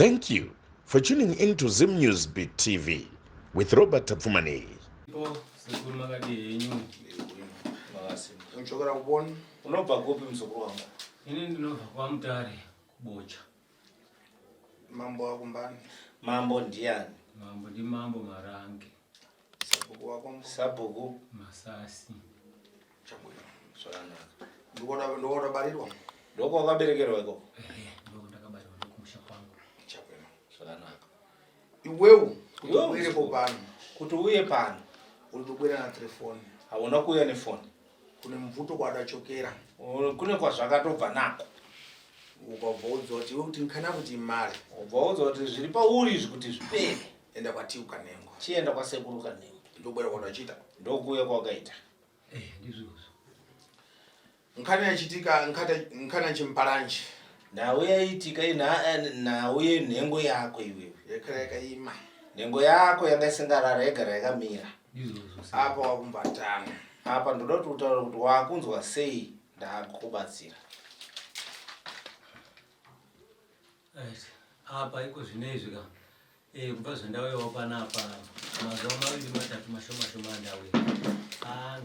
Thank you for tuning in to Zim News Beat TV with Robert Tapfumaneyi. Sekuru makadii henyu? Unchokera kubona. Unobva kupi muzukuru wangu? Ini ndinobva kwaMutare kuBocha. Mambo wakumbani. Mambo ndiani? Mambo ndimambo Marange. Sabhuku wako. Sabhuku Masasi. Chabwino. Zvakanaka. Ndiko ndiko Ndoko wakaberekerwa ikoko? Ehe, ndiko ndakabarirwa ndokumusha kwangu. Chabwino. Zvakanaka. Iwewe kuti Iwewe uirepo pano. Kuti uye pano. Uri kubwera na telefoni. Hauna kuuya nefoni. Kune mvuto kwadachokera. Kune kwazvakatobva nako. Ukabva udzwa kuti iwe kuti nkana kuti imari. Ubva udzwa kuti zviri pauri izvi kuti zvipere. Enda kwaTiu Kanengo. Chienda kwasekuru Kanengo. Ndobwera kwadachiita. Ndokuuya kwakaita. Eh, ndizvozvo. Nkhani yachitika nkhani yachimpalanji. Nhau yaitika nhau yenhengo yako iwewe. Yakhala yakaima. Nhengo yako yanga isingarara yagara yakamira. Ndizvozvo. Apa wakumbatana. Apa ndoda kuti utaure kuti wakunzwa sei ndakubatsira. Right. Apa iko zvino izvi ka. Eh, kubva zvandauyawo panapa mazuva maviri matatu mashoma shoma andauya. Ah,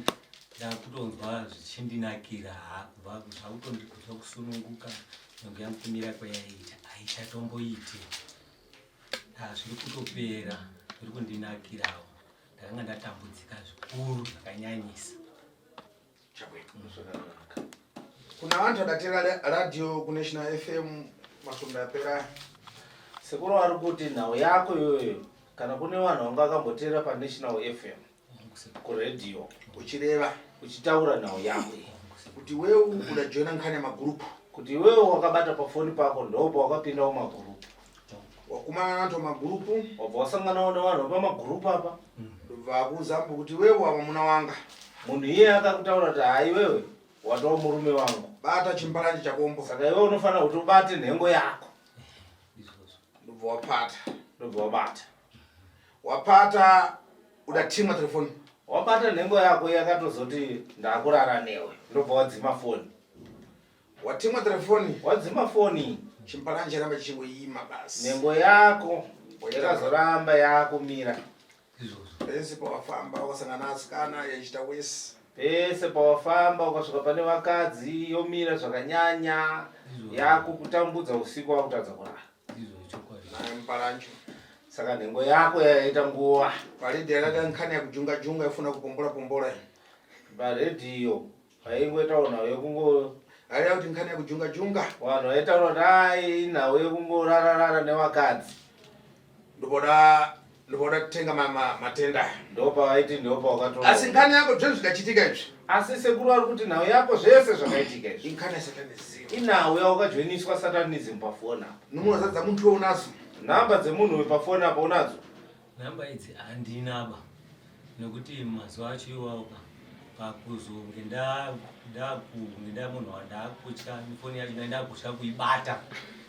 ndakutonzwa zvichindinakira ha kubva zvakutondikuzwa kusununguka nyongo yangu kumira kwayaiita haichatomboiti. Ah, zviri kutopera zviri kundinakirawo. Ndakanga ndatambudzika zvikuru zvakanyanyisa. Kuna vantu vadatera radio kuNational FM masvondo apera. Sekuru vari kuti nhau yako iyoyo kana kune vanhu vanga vakamboteera paNational FM kuredhiyo uchireva uchitaura nhau yako iyi kuti wewe udajoina nkhani yamagurupu kuti iwewe wakabata pafoni pako ndopo wakapinda mumagurupu wakumana navantu vamagurupu wabva wasanganawo nevanhu vepamagurupu apa vakuuzambo kuti iwewe wava muna wanga munhu iye akakutaura kuti hai iwewe watova murume wangu bata chimbalanji chakombo saka iwewe unofanira kuti ubate nhengo yako ndobva wapata ndobva wabata wapata udatimwa telefoni wabata nhengo yako yakatozoti ndakurara newe ndobva wadzima foni Watimwa telefoni. Wadzima foni. Chimparanje ramba chichingoima basi. Nhengo yako yakazoramba yakumira. Pese pawafamba wakasangana asikana yaichita wesi. Pese pawafamba ukasvika pane vakadzi yomira zvakanyanya yakukutambudza usiku wakutadza kurara. Mparanjo. Saka nhengo yako yaita nguva. Paredhiyo yakada nkhani yakujunga junga yafuna kupombola pombola. Paredhiyo Vaingoitawo nhau yekungo Aida kuti nkhani yakujunga junga. Vanhu vaitaura kuti ai nhau yekungorararara nevakadzi. Ndopoda ndopoda kutenga ma, ma, matenda. Ndopavaiti ndopawakatora. Asi nkhani yako zvese zvikachitika izvi. Asi sekuru vari kuti nhau yako zvese zvakaitika izvi. Inkhani yasatanism. Inhau yawakajoiniswa satanism pafoni apa. Nomura zadza muntu unazo. Nhamba dzemunhu uyu pafoni apa unadzo? Nhamba idzi handinaba nekuti mazuva acho iwawo ka pakuzonge ndakunge ndamunhu wandakutya foni yacho ndai ndakutya kuibata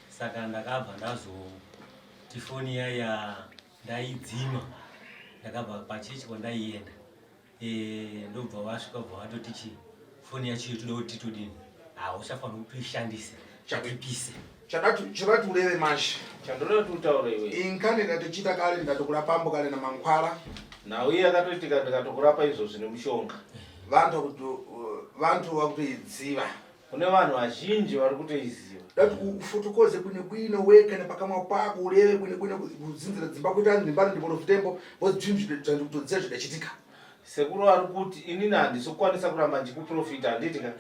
saka ndakabva ndazoti foni yaya ndaidzima ndakabva pachechi kwandaienda Eh, ndobva vasvika bva vatoti chi foni yacho iyo toda kuti titodini hauchafanira kuti tuishandise chatipise chadati ureve manje chandoda kuti utaure iwe inkani ndatochita kale ndatokurapambo kale namankhwala nhau iye yakatoitika ndikatokurapa izvozvi nemushonga vantu vantu vakutoidziva kune vanhu vazhinji vari kutoiziva dati ufotokoze bwino bwino weka nepakamwa pako ureve bwino bwino kudzinzira dzimba kuita ndimbano ndiporofitembo bozvinhu zvandikutodziva zvidachitika sekuru vari kuti inini handisi kukwanisa kuramba ndichikuprofita handiti ka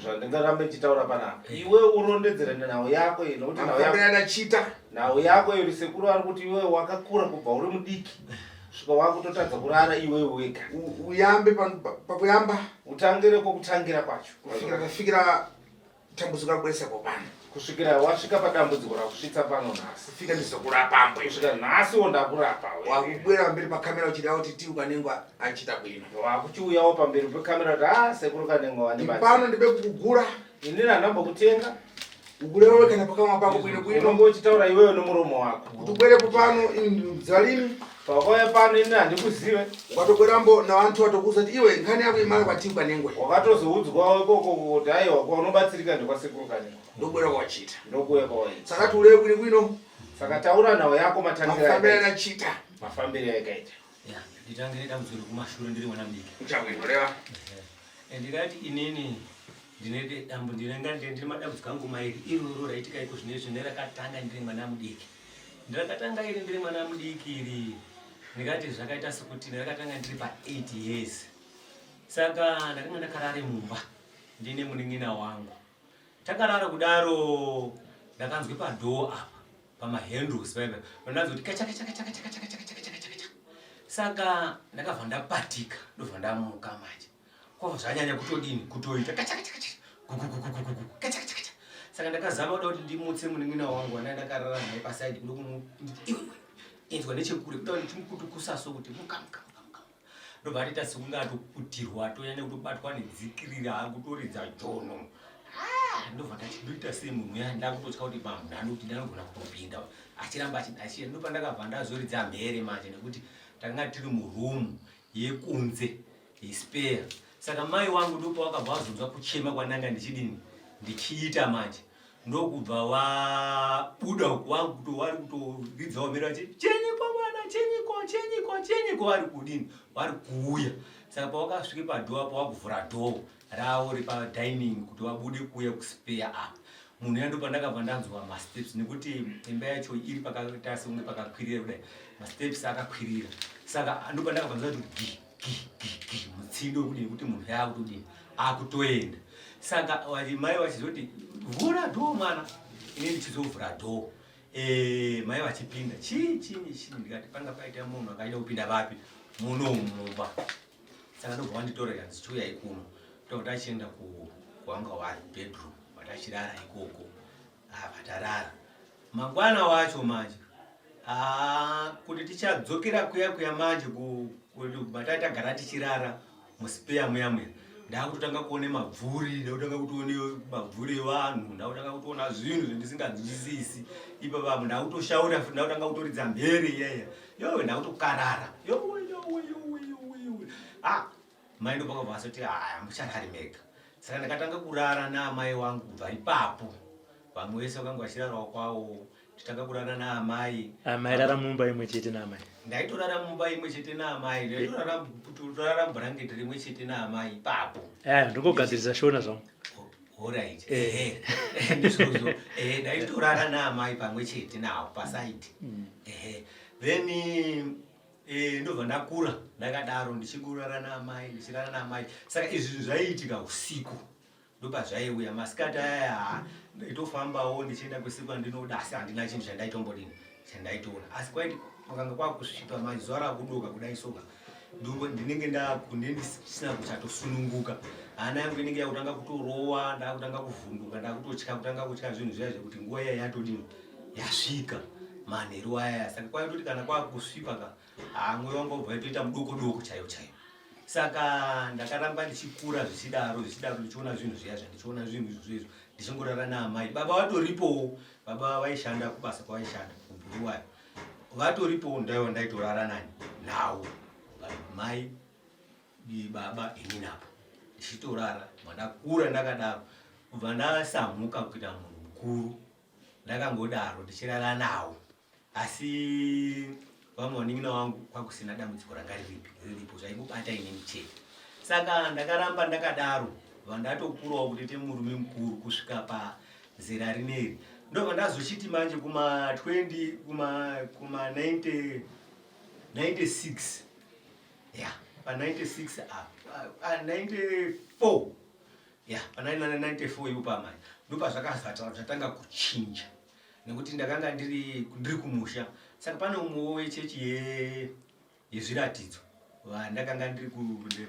zvandingarambe ndichitaura panapa iwe urondedzere nhau yako iyi nokuti nhau yako yadachita nhau yako iri sekuru vari kuti iwe wakakura kubva uri mudiki Svika wakutotadza kurara iwewe wega. Uyambe pakuyamba. Utangire kwokutangira kwacho. Kusvikira tafikira dambudziko rakuisa pano. Kusvikira wasvika padambudziko rakusvitsa pano nhasi. Kufika ndizokurapa mbwe. Kusvika nhasiwo ndakurapa. Wakubwera pamberi pakamera uchida kuti ti ukanengwa achita bwino. Wakuchiuyawo pamberi pekamera kuti ah sekuru kanengwa wandibatsira. Pano ndibe kukugura. Inini handambokutenga. Ukurewe kana pakamwa pako bwino bwino. Unonge uchitaura iwewe nomuromo wako. Kuti ubwerepo pano ini dzalini. Pakauya pano ini handikuzive. Ukatobwerambo navantu vatokuudza kuti iwe nkhani yako imara kwati ukanengwe. Wakatozoudzwawo ikoko kuti aiwa kwaunobatsirika ndekwasekuru kanengwa. Ndobwera kwachita. Ndokuuya kwawaita. Saka tiurewe bwino bwino. Saka taura nhau yako matangiro Mafambiro ayakaita. anachita. Mafambiro ayakaita. Ya, nditangire dambudziko rekumashure ndiri mwana mudiki. Uchabwino reva. Ndikati inini ndine dambu ndinenge ndine madambudziko angu mairi iroro raitika iko zvinezvi nerakatanga ndiri mwana mudiki. Ndirakatanga iri ndiri mwana mudiki iri ndikati zvakaita sekuti ndakatanga ndiri pa8 years. Saka ndakanga ndakarare mumba ndine munin'ina wangu. Takarara kudaro ndakanzwe padhoo apa pamahandles paipa ndanzwa kuti kacha kacha kacha kacha kacha kacha kacha kacha kacha kacha. Saka ndakabva ndapatika ndobva ndamuka manje. Kwabva zvanyanya kutodini kutoita kacha kacha kacha gugugugugugu kacha kacha kacha. Saka ndakazama kuda kuti ndimutse munin'ina wangu wandanga ndakarara naye pasaidi kuda kumuti iwe iwe inzwa nechekure kuda kuti ndichimukutukusa kuti muka muka muka muka. Ndobva atoita sekunge atoputirwa atonyanya kutobatwa nedzikirira akutoridza jono. Ah, ndobva ndati ndoita sei munhu uya ndakutotya kuti munhu anoti ndanogona kutopinda achiramba achidachira. Ndopandakabva ndazoridza mhere manje nekuti takanga tiri murumu yekunze yespare. Saka mai wangu ndopawakabva wazonzwa kuchema kwandanga ndichidini ndichiita manje ndokubva wabuda uku wangu vari kutoridzawo mhere vachiti chenyiko mwana chenyiko chenyiko chenyiko vari kudini vari kuuya. Saka pawakasvike padhoo apo wakuvhura dhoo ravo repadining kuti vabude kuuya kuspare apa munhu ya ndopandakabva ndanzwa masteps nekuti imba yacho iri pakaita sekunge pakakwirira kudai masteps akakwirira. Saka ndopandakabva ndanzwa kuti gi gi gi gi mutsindo wekudini kuti munhu yaakutodini akutoenda. Saka mai vachizoti vhura dhoo mwana, ini ndichizovhura dhoo mai vachipinda chii chii chii ndikati panga paita munhu akaida kupinda vapi muno mumba. Saka ndobva vanditora kanzi chiuyai kuno ndobva tachienda kwanga vari bedroom vatachirara ikoko. Vatarara mangwana wacho manje kuti tichadzokera kuya kuya manje matagara tichirara muspeya muya muya ndakutotanga kuone mabvuri ndakutanga kutoone mabvuri evanhu ndakutanga kutoona zvinhu zvendisinganzwisisi ipapapo ndakutoshaura futi ndakutanga kutoridza mhere iyaiya yowe ndakutokarara yowe yowe yowe yowe yowe. Mai ndopakabva vasoti aya mucharari mega. Saka ndakatanga kurara naamai wangu kubva ipapo. Vamwe vese vakanga vachirarawo kwavo nditanga kurara naamai. Amai rara mumba imwe chete naamai? Ndaitorara mumba imwe chete naamai, ndaitorara mubhurangeti rimwe chete naamai ipapo. Ndingogadzirisa shona zvangu. Alright. Ehe. Ndizvozvo. Ndaitorara naamai pamwe chete nawo pasaidi. Ehe. Then ndobva ndakura ndakadaro ndichingorara naamai ndichirara naamai. Saka izvi zvinhu zvaiitika usiku. Ndopazvaiuya masikati aya ndaitofambawo ndichienda kwese kwandinoda asi handina chinhu chandaitombodini chandaitoona. Asi kwaiti kwakanga kwakusvipa manje zuva rakudoka kudai soka ndinenge ndisina kuchatosununguka. Hana yangu inenge yakutanga kutorowa, ndakutanga kuvhunduka, ndakutotya kutanga kutya zvinhu zviya zvekuti nguva iya yatodini yasvika manheru aya. Saka kwaitoti kana kwakusvipa ka mwoyo wangu wabva waitoita mudoko doko chaiyo chaiyo. Saka ndakaramba ndichikura zvichidaro zvichidaro ndichiona zvinhu zviya zviya ndichiona zvinhu izvozvo ndichingorara naamai. Baba vatoripowo, baba vaishanda kubasa kwavaishanda kuBhuruwayo. Vatoripowo ndaiva ndaitorara nani nawo mai baba inini apo ndichitorara. Ndakura ndakadaro kubva ndasamhuka kuita munhu mukuru ndakangodaro ndichirara nawo. Asi vamwe vanin'ina wangu kwakusina dambudziko ranga riripo zvaingobata inini chete. Saka ndakaramba ndakadaro vandatokurawo kutoite murume mukuru kusvika pazera rineri. Ndobva ndazochiti manje kuma 20 kuma 90 96 ya pa 96 apa 94 ya pa 94 ipo pamai ndopazvakazvatanga kuchinja nekuti ndakanga ndiri kumusha. Saka pane umwewo wechechi yezviratidzo vandakanga ndiri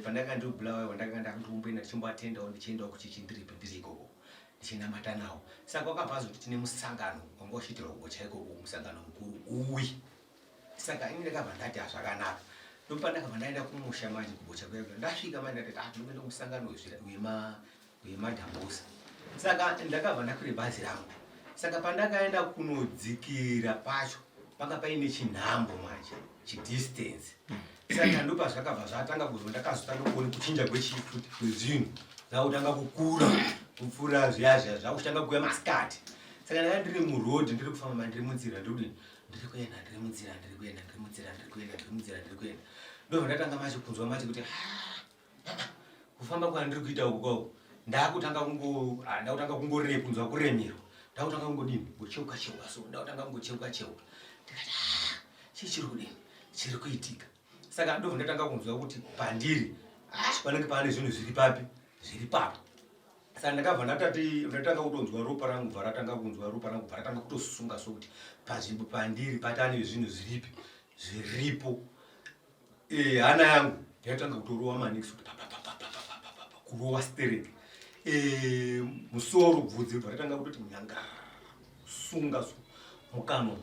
pandakanga ndiri kubulawayo wandakanga ndakutomboenda ndichimboatendawo ndichiendawo kuchechi ndiripi ndiri ikoko ndichinamata nawo saka wakabva azoti tine musangano wanga uchiitirwa kugocha ikoko musangano mukuru uwi saka ini ndakabva ndati hazvakanaka ndopandakabva ndaenda kumusha manje kugocha kuya ndasvika manje ndati ah ndinoenda kumusangano wemadhambusa saka ndakabva ndakwira bhazi rangu saka pandakaenda kunodzikira pacho panga paine chinhambo manje chidistance saka ndopazvakabva zvatanga kuzo ndakazotanga kuona kuchinja kwechifuti kwezvinhu zvakutanga kukura kupfuura zviya zviya zvakutanga kuuya masikati saka ndanga ndiri muroad ndiri kufamba ndiri munzira ndiri kudini ndiri kuenda ndiri munzira ndiri kuenda ndiri munzira ndiri kuenda ndiri munzira ndiri kuenda ndobva ndatanga manje kunzwa manje kuti kufamba kwandiri kuita uku kwauku ndakutanga kungo ah, ndakutanga kungore kunzwa kuremerwa ndakutanga kungodini kucheuka cheuka so ndakutanga kungocheuka cheuka ndikati ah, chii chiri kudini chiri kuitika saka ndobva ndatanga kunzwa kuti pandiri ah, panenge pane zvinhu zviri papi zviri papo saka ndakabva ndatati ndatanga kutonzwa ropa rangu bva ratanga kunzwa ropa rangu bva ratanga kutosunga sokuti panzvimbo pandiri patane zvinhu zviripi zviripo Eh, hana yangu yatanga kutorova maningi kuti kurova sterek eh, musoro bvudzi bva ratanga kutoti nyanga sunga so mukanwa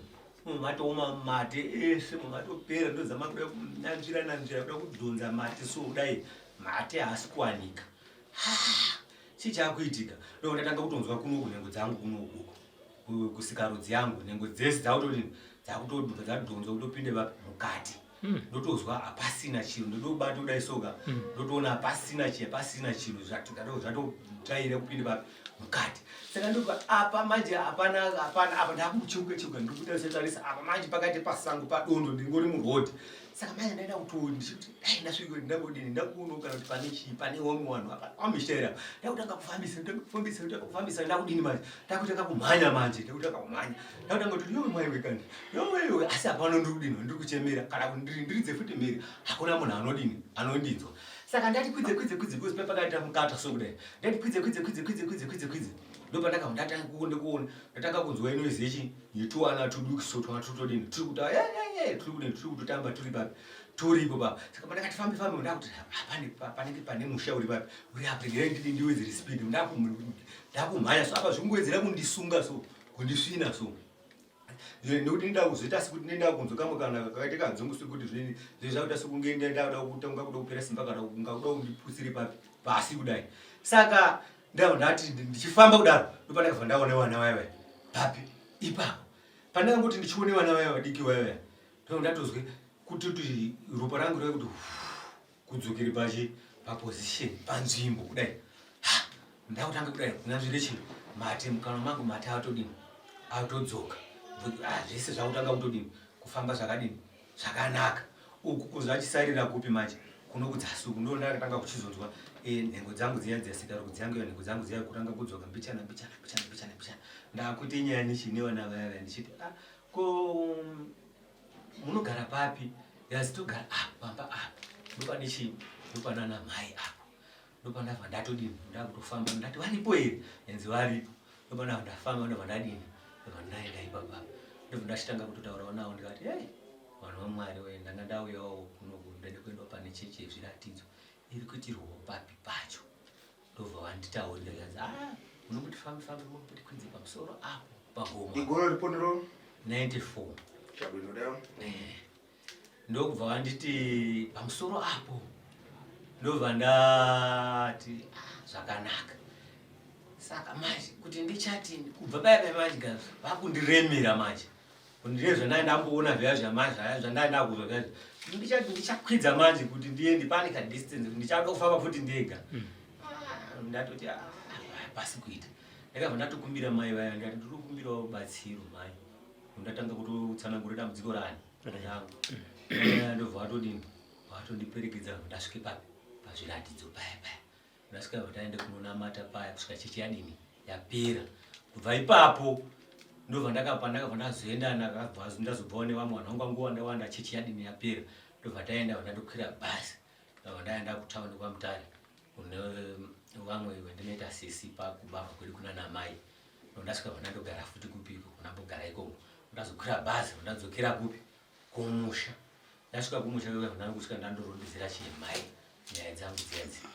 matooma mate ese mumatopera ndozama kuda kunanzvira nanzvira kuda kudhonza mate so kudai mate haasi kuwanika chii chakuitika ndo ndatanga kutonzwa kuno kunhengo dzangu kuno uku kusikarudzi yangu nhengo dzese dzakutodini dzakutodubva dzadhonzwa kutopinde vapi mukati hmm. ndotozwa hapasina chiro ndotobata kudai soka hmm. ndotoona hapasina chi hapasina chiro zvatotaira kupinde vapi mukati saka ndobva apa manje hapana hapana apa ndakucheuka cheuka ndikutarisa tarisa apa manje pakati pasango padondo ndingori muroad saka manje ndaida kuti ndichiti dai ndasvika ndambodini ndakuona kana kuti pane chii pane wamwe wanhu apa wamishera ndakutanga kufambisa ndakufambisa ndakufambisa ndakudini manje ndakutanga kumhanya manje ndakutanga kumhanya ndakutanga kuti yowe mai wekandi yowe yowe asi hapana ndiri kudini ndiri kuchemera kana kuti ndiri ndiridze futi mhere hakuna munhu anodini anondinzwa saka ndati kwidze kwidze kwidze kwidze pakaita mukata so kudai ndati kwidze kwidze kwidze kwidze kwidze kwidze kwidze ndopandakabva ndatanga kuona kuona ndatanga kunzwa inoizi yechi yetuwana tuduki so twana tutodini tiri kuta tiri kudini tiri kutotamba turi papi turipo papa saka pandakati fambe fambe ndakuti hapane panenge pane musha uri papi uri apa regerai ndidi ndiwedzere speed ndakumhanya so apa zvingowedzera kundisunga so kundisvina so nekuti ndida kuzoita sekuti ndenda kunzwa kamwe kana kakaita kanzungu sekuti zvinini zvakuita sekunge ndada kutanga kuda kupera simba kana kunga kuda kundipusire papi pasi kudai saka ndabva ndati ndichifamba kudaro ndopandakabva ndaona vana vaya vaya papi ipapo pandakangoti ndichione vana vaya vadiki vaya vaya ndobva ndatozwe kutoti ropa rangu rave kuti kudzokere pachi paposition panzvimbo kudai ndakutanga kudai kunanzvire chii mate mukanwa mangu mate atodini atodzoka ah, zvese zvakutanga kutodini kufamba zvakadini zvakanaka uku kuzvachisarira kupi manje kuno kudzasi uku ndo ndakatanga kuchizonzwa eh, nhengo dzangu dziya dziya sikarudzi dzangu nhengo dzangu dziya kutanga kudzoka mbichana mbichana mbichana mbichana mbichana ndakuite nyaya nichine vana vaya vaya ndichiti ah, ko munogara papi yazi togara ah, pamba apa ndopane chii ndopanana mai apo ndopandabva ndatodini ndakutofamba ndati varipo here yanzi varipo ndopandabva ndafamba ndobva ndadini ndobva ndaenda ipapa ndobva ndachitanga kutotaurawo nawo ndikati hey vanhu vamwari wee ndanga ndauyawo kunoku ndade kuendawo pane chechi yezviratidzo iri kuitirwawo papi pacho ndobva vanditaurira yanzi ah unomboti fambi fambi mumboti kwidze pamusoro apo pagomo igoro riponero 94 chabwino eh. Ndokubva vanditi pamusoro apo ndobva ndati ah, zvakanaka saka manje kuti ndichati kubva paya paya manje ka vakundiremera manje kundire zvandai ndamboona zviya zvamanje zvaya zvandai ndakuzwa zviya ndichati ndichakwidza manje kuti ndiende pane ka distance ndichada kufamba futi ndega mm. ah, ndatoti ah, pasi kuita ndakabva ndatokumbira mai vaya ndikati ndiri kukumbirawo batsiro mai ndatanga kutotsanangura dambudziko rani rangu eh, ndobva vatodini vatondiperekedza ndasvike papi pazviratidzo paya paya ndasvika vataende kunonamata paya kusvika chechi yadini yapera kubva ipapo ndobva ndakapa ndakabva ndazoenda ndakabva ndazobvawo nevamwe vanhu vangu vangu wanda wanda chechi yadini yapera ndobva taenda vandandokwira bhasi ndabva ndaenda kutauni kwamutare kune vamwe vandinoita sisi pakubarwa kwedu kunana mai ndasvika vandandogara futi kupiko kunambogara ikoko ndazokwira bhazi ndadzokera kupi kumusha Ndasvika kumusha kwekavhunani kusvika ndandorondedzera chimai nyaya dzangu dziya dziya.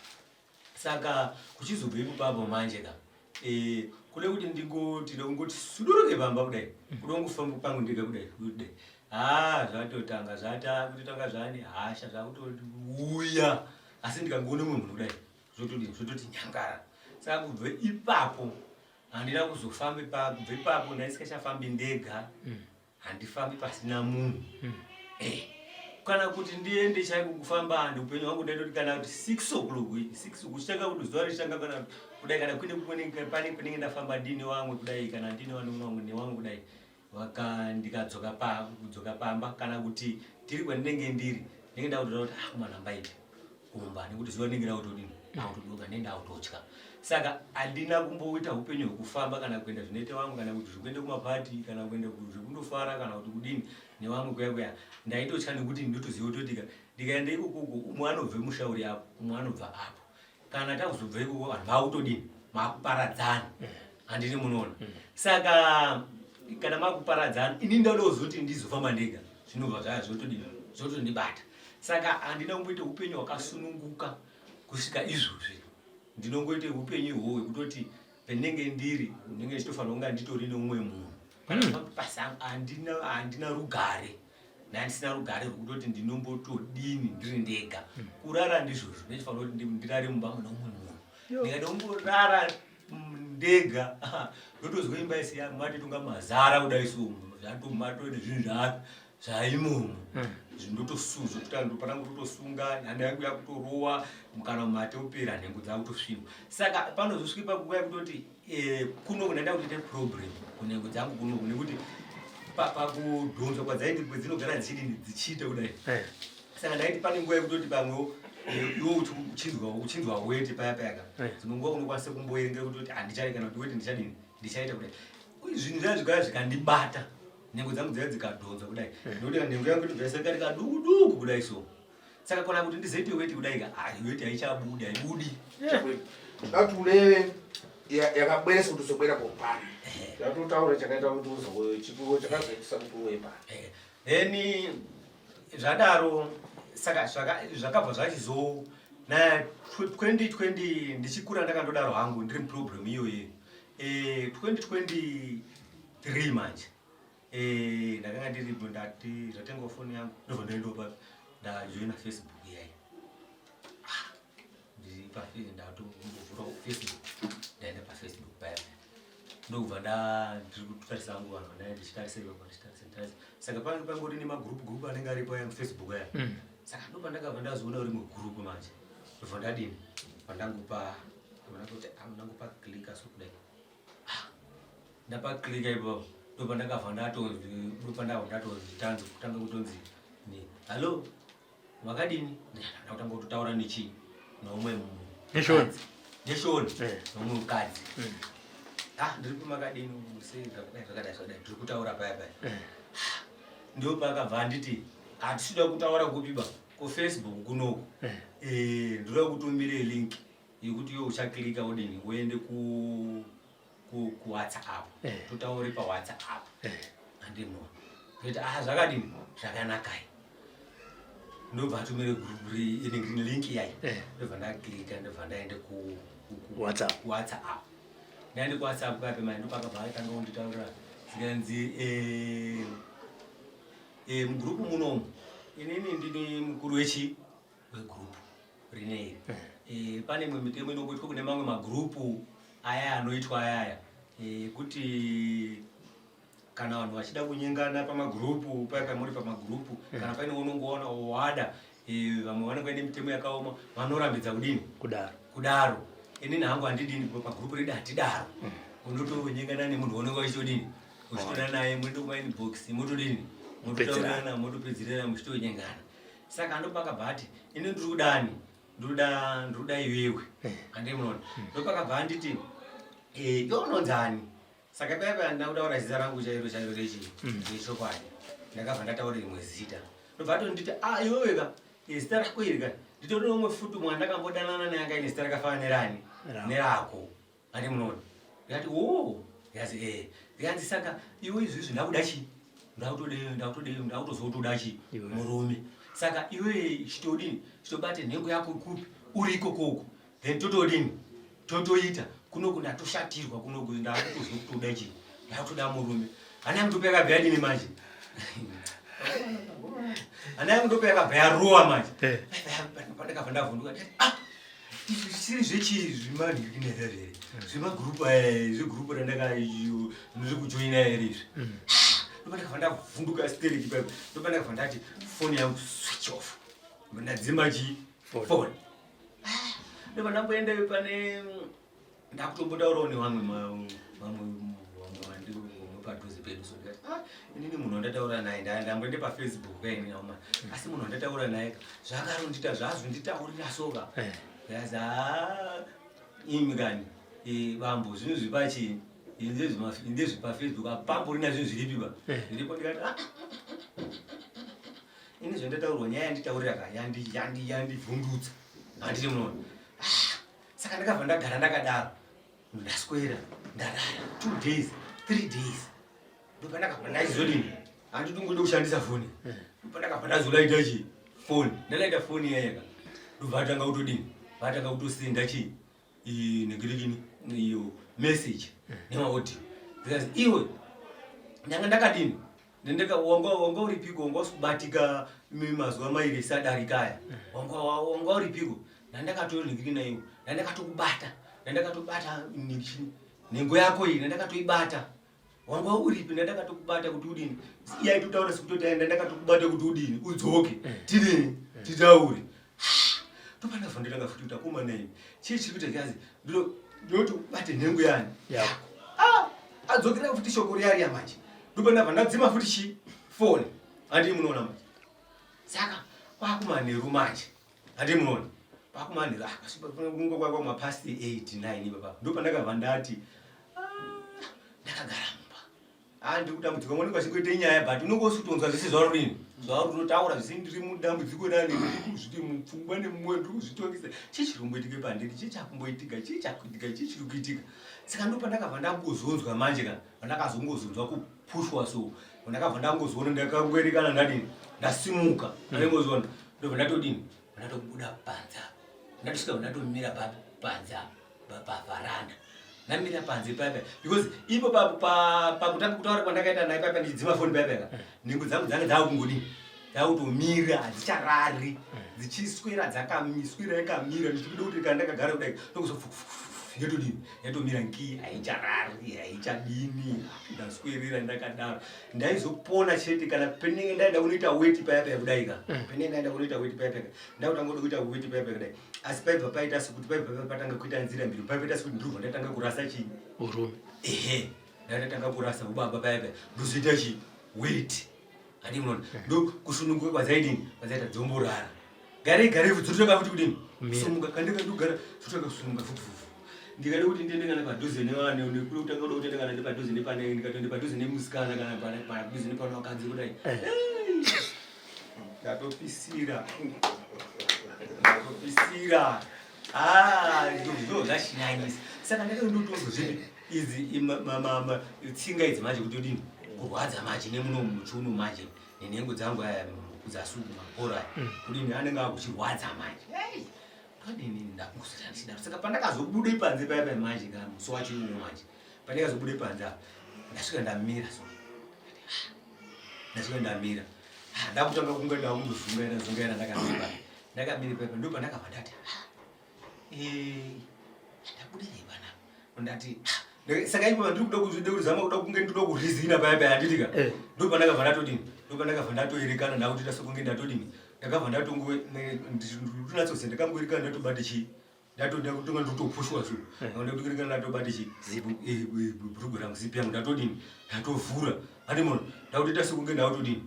Saka kuchizobva ipapo manje ka eh, kuda kuti ndingoti ndongoti suduruke pamba kudai kuda kungofamba pangu ndega kudai kudai haa zvatotanga zvatakutotanga zvane hasha zvakutouya asi ndikangoona mumwe munhu kudai zvotodini zvototi nyangara. Saka kubva ipapo handina kuzofambi pa kubva ipapo ndaisikachafambi ndega. Handifambi pasina munhu. Eh, kana kuti ndiende chaiko kufamba handi upenyu hwangu ndaitoti kana kuti 6 o'clock 6 kuchitanga kuti zuva richitanga kana kudai kana kuine kumweni pane panenge ndafamba ndine wamwe kudai kana ndine wanhu wangu newamwe kudai vaka ndikadzoka pa kudzoka pamba kana kuti tiri kwandinenge ndiri ndinenge ndakutoona kuti ah kumanhamba ipi kumba nekuti zuva rinenge rakutodini akutodoka ndenge ndakutotya. Saka handina kumboita upenyu hwekufamba kana kuenda zvinoita vamwe kana kuti zvekuenda kumapati kana kuenda zvekundofara kana kuti kudini nevamwe kuya kuya. Ndaitotya nekuti ndinotoziva kutotika ndikaenda ikokoko umwe anobva musha uri apo umwe anobva apo. Kana takuzobva ikoko vanhu vakutodini makuparadzana handini munoona. Saka kana makuparadzana ini ndauda kuzoti ndizofamba ndega zvinobva zvaya zvotodini zvotondibata. Saka handina kumboita upenyu hwakasununguka kusvika izvozvi. Ndinongoita upenyu ihwohwo hwekutoti pendinenge ndiri ndinenge ndichitofanira kunga nditori neumwe munhu. Kana pasango handina rugare. Ndandisina rugare rwekutoti ndinombotodini ndiri ndega. Kurara ndizvozvo ndinofanira kuti ndirare mumba mune umwe munhu. Ndikada kungorara ndega ndotozwa imba yese matoitonga mazara kudai so zvatomatode zvinhu zvaimomo. Zvindotosunga panangu totosunga hana yangu yakutorowa kana mate opera nhengo dzakutosviwa. Saka panozosvika pakuva yekutoti kuno kunaenda kutoita problem kunhengo dzangu kuno nekuti pakudhonzwa kwadzaindi kwadzinogara dzichidini dzichiita kudai. Saka ndaiti pane nguva yekutoti pamwewo iwe uchinzwa weti paya paya ka. Dzimwe nguva unokwanisa kumboerengera kutoti handichadi kana kuti weti ndichadini ndichaita kudai. Zvinhu zviya zvikauya zvikandibata nhengo dzangu dzaiya dzikadhonzwa kudai. Nekuti nhengo yangu inobva yaiswa kaduku duku kudai so. Saka kana kuti ndizoite weti kudai ka, weti haichabudi, haibudi. Ndati ureve yakabweresa kuti uzobwera kopana. Ndatotaura chakaita kuti uzouye, chikuwo chakazoitisa kuti uuye pano. Then zvadaro saka zvakabva zvachizo na 2020 ndichikura ndakandodaro hangu ndiri muproblem iyoyi. 2023 manje. Ndakanga ndiripo ndati ndatengawo foni yangu ndobva ndaendawo papi ndajoina Facebook iyayi. Ndiri paFacebook ndatombovhura Facebook ndaenda paFacebook paya ndokubva ndiri kutarisa hangu vanhu vandai ndichitarisa ipapo ndichitarisa ndichitarisa. Saka pange pangori nemagroup group anenge aripo aya muFacebook aya. Saka ndobva ndakabva ndazoona rimwe group manje ndobva ndadini pandangopa ndangoti ndangopa klika so kudai. Ndapa klika ipapo ndobva ndakabva ndatonzi ndobva ndabva ndatonzi tanzi kutanga kutonzi ni hello makadini ndakutanga kutotaura nechi neumwe munhu. Neshona. Neshona. Neumwe mukadzi. Ndiri kumakadini sei zvakadai zvakadai zvakadai ndiri kutaura paya paya. Ndipo paakabva anditi hatisida kutaura kupi ba kuFacebook kunoku. Ndinoda kutumire link yekuti iwe uchaklika udini uende kuWhatsApp. Totaure paWhatsApp. Handimo. Ndoita zvakadini zvakanakai. Ndobva atumire group inenge link yayi. Ndobva ndaklika ndobva ndaenda WhatsApp. kuWhatsApp. Ndaenda kuWhatsApp kape manje ndopakabva atanga kunditaurira zikanzi mugroup munomu inini ndini mukuru wechi wegroup rine iri. Pane imwe mitemo inongoitwa kune mamwe magroup aya anoitwa ayaya kuti kana vanhu vachida kunyengana pamagroup paya pamuri pamagroup kana paine unongoona wada vamwe vanenge vaine mitemo yakaoma vanorambidza kudini kudaro. Kudaro. Inini hangu handidini pagroup redu hatidaro. Unotonyengana nemunhu waunenge uchitodini uchitoda naye munoenda kuma inbox motodini mototaurana motopedzerana muchitonyengana. Saka ndopakabva ati ini ndiri kudani ndiri kuda iwewe. Handei munoona. Ndopakabva anditi iwe unonzani. Saka paya paya ndina kutaura zita rangu chairo chairo rechi rechokwadi. Ndakabva ndataura rimwe zita. Ndobva atonditi iwewe ka zita rako iri ka nditori neumwe futi umwe wandakambodanana naye anga aine zita rakafanana nerani nerako. Handei munoona. Ndikati oh ndikati Ndikanzi saka iwe izvizvi ndakuda chii? Ndakutode ndakutozotoda chii? Murume. Saka iwe chitodini, chitobate nhengo yako kupi uri ikokoko, then totodini, totoita kunoku. Ndatoshatirwa kunoku, ndakutozwa kutoda chii, ndakutoda murume. Hana yangu ndopa yakabva yadini manje, hana yangu ndopa yakabva yarowa manje. Pandakabva ndavhunduka, ndikati, ah, izvi zvisiri zvechii, zvemanhikineza here, zvemagurupu aya, zvegurupu randaka ndiri kujoina here izvi? Ndopa ndakabva ndavhunduka stereki paipo. Ndopa ndakabva ndati foni yangu switch off, ndadzima chi foni. Ndopa ndamboenda pane ndakutombotaurawo nevamwe vamwe vamwe vandi vamwe padhuze pedu. So ndikati, ah, inini munhu wandataura naye, ndamboende paFacebook kaini nauma, asi munhu wandataura naye zvakarondita zvazonditaurira soka. Ndikazi, ah, imi kani, bambo, zvinhu zvipachii ndezvepaFacebook, apamborina zvinhu zviripi ba zviripo. Ndikati, ah, ini zvandataurwa, nyaya yanditaurira ka yandivhundutsa, handiti munoona? Ah, saka ndakabva ndagara ndakadaro, ndaswera ndarara 2 days, 3 days. Ndopandakabva ndaizodini, handitongode kushandisa foni. Ndopandakabva ndazolaita chi foni, ndalaita foni iyayaka, ndobva atanga kutodini, vatanga kutosenda chi negirekini iyo message nemaaudio. Because iwe ndanga ndakadini, ndendeka wanga uripiko, wanga usikubatika mazuva mairi esadarika aya, wanga uripiko? Ndandakatoningirina iwe, ndandakatokubata, ndandakatobata nhengo yako iyi, ndandakatoibata. Wanga uripi? Ndandakatokubata kuti udini. Iye aitotaura sekutoti aenda, ndakatokubata kuti udini, udzoke, tidini, titaure. Topandabva ndatanga futi kuti akomana imi, chii chiri kuita kazi ndinoti ubate nhengo yani yako. Ah, adzokera futi shoko riya riya manje. Ndopandabva ndadzima futi chi foni, handii munoona manje? Saka kwakumanheru manje, handii munoona? Kwakumanheru kwakwa past 8 9 ipapa, ndopandakabva ndati, ah, ndakagara mumba. Ah, ndiri kudambudzika, mwana kwachingoite nyaya, but unonge usitonzwa zvese zvauri kudini, zvauri kutotaura zvese. Ndiri mudambudziko nani, ndiri kuzviti mupfungwa nemumwoyo ndiri kuzvitongesa, chii chiri kumboitika pandiri, chii chakumboitika, chii chakuitika, chii chiri kuitika? Saka ndopandakabva ndangozonzwa manje kana pandakazongozonzwa kupushwa, so ndakabva ndangozoona ndakangoerekana ndadini, ndasimuka, andingozoona ndobva ndatodini, ndatobuda panze apa, ndatosvika ndatomira papi, panze apa, pavharanda. Ndamira panze paipa because ipo pakutanga kutaura kwandakaita naye paipa, ndichidzima foni paipa ka, nhengo dzangu dzanga dzakungodini, dzakutomira, hadzicharari, dzichiswera dzakamiswira yakamira. Ndichikuda kuti kana ndakagara kudai ndokuzo yatodini, yatomira nki, haicharari, haichadini. Ndaswerera ndakadaro, ndaizopona chete kana penenge ndaenda kunoita weti paya paya kudai ka, penenge ndaenda kunoita weti paya paya, ndakutanga kuda kuita weti paya paya kudai, asi paibva paita sekuti paibva patanga kuita nzira mbiri, paita sekuti ndinobva ndatanga kurasa chii? Urume. Ehe, ndatanga kurasa ubaba paya paya, ndozoita chi weti, handi munoona? Ndo kusununguka kwadzaidini, kwadzaita, dzomborara gare gare, dzototanga futi kudini? Kumira. Sumuka kandika ndogara, dzotanga kusununga futi futi. Ndikada kuti ndiende kana padhuze nevane, nekuda kutanga kuda kutoenda kana ndipadhuze nepane, ndikatoenda padhuze nemusikana kana padhuze nepano vakadzi kudai, ndatopisira, ndatopisira. Ah, ndo zvachinyanyisa. Saka ndakandotozozvidi idzi tsinga idzi manje kutodini, kurwadza manje nemuno muchiuno manje, nenhengo dzangu aya kudzasuku maporo aya kudini, anenge akuchirwadza manje. Hey, todini, ndakungoswera ndichidaro. Saka pandakazobude panze paya paya manje kana musi wacho iwowo manje, pandakazobude panze apa, ndasvika ndamira, so ndasvika ndamira. Ah, ndakutanga kunge ndakungozungaira zungaira ndakamira, ndakamira paya, ndo pandakabva ndati, ah, ndabudirei panapa? Ndati, ah, saka ipo ndiri kuda kuzvide kuzama kuda kunge ndinoda kurizina paya paya, handiti ka? Ndo pandakabva ndatodini, ndo pandakabva ndatoerekana ndakutoita sekunge ndatodini, ndakabva ndatongo ndinatsoziva, ndakangoerekana ndatobata chii, ndatonga ndotopushwa, so ndatoerekana ndatobata chii, bhurugwa rangu, zipi yangu, ndatodini, ndatovhura, handi muno, ndakutoita sekunge ndakutodini,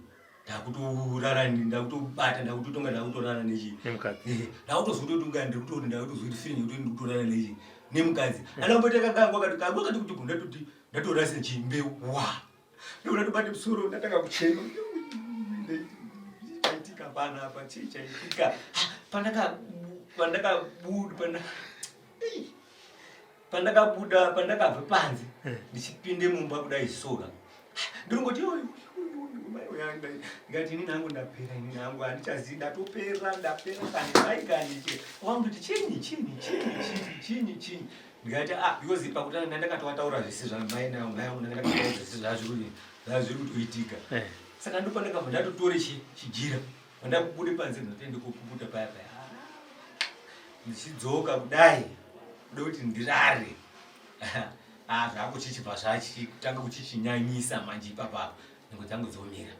ndakutorara, ndakutobata, ndakutotonga, ndakutorara nechi Nemukadzi. Ndakutozototunga, ndikutori ndakutozoti feeling yekuti ndikutorara nechi nemukadzi. Anamboita kakangu akati kangu akati kuti ndatoti ndatorasa chimbeu wa, ndokuda ndobate musoro, ndatanga kuchema, chaitika panapa chii, chaitika pandaka pandakabuda panda Ei, pandakabuda, pandakabva panze ndichipinde mumba kudai, soka ndinongoti mai. Ndikati inini hangu ndapera inini hangu handichazivi ndatopera ndapera kani mai kani che. Wangoti chinyi chinyi chinyi chinyi chinyi chinyi. Ndikati ah because pakutanga ndandakatowataura zvese zvamai nayo mai vangu ndandakataura zvese zvazviri zvazviri kutoitika. Eh. Saka ndopandakabva ndatotore chi chijira. Pandakubude panze ndinotoende kopukuta paya paya. Ah, Ndichidzoka kudai kuda kuti ndirare. Ah zvakuchichibva zvachitanga kuchichinyanyisa manje ipapa apa. Nhengo dzangu dzomira.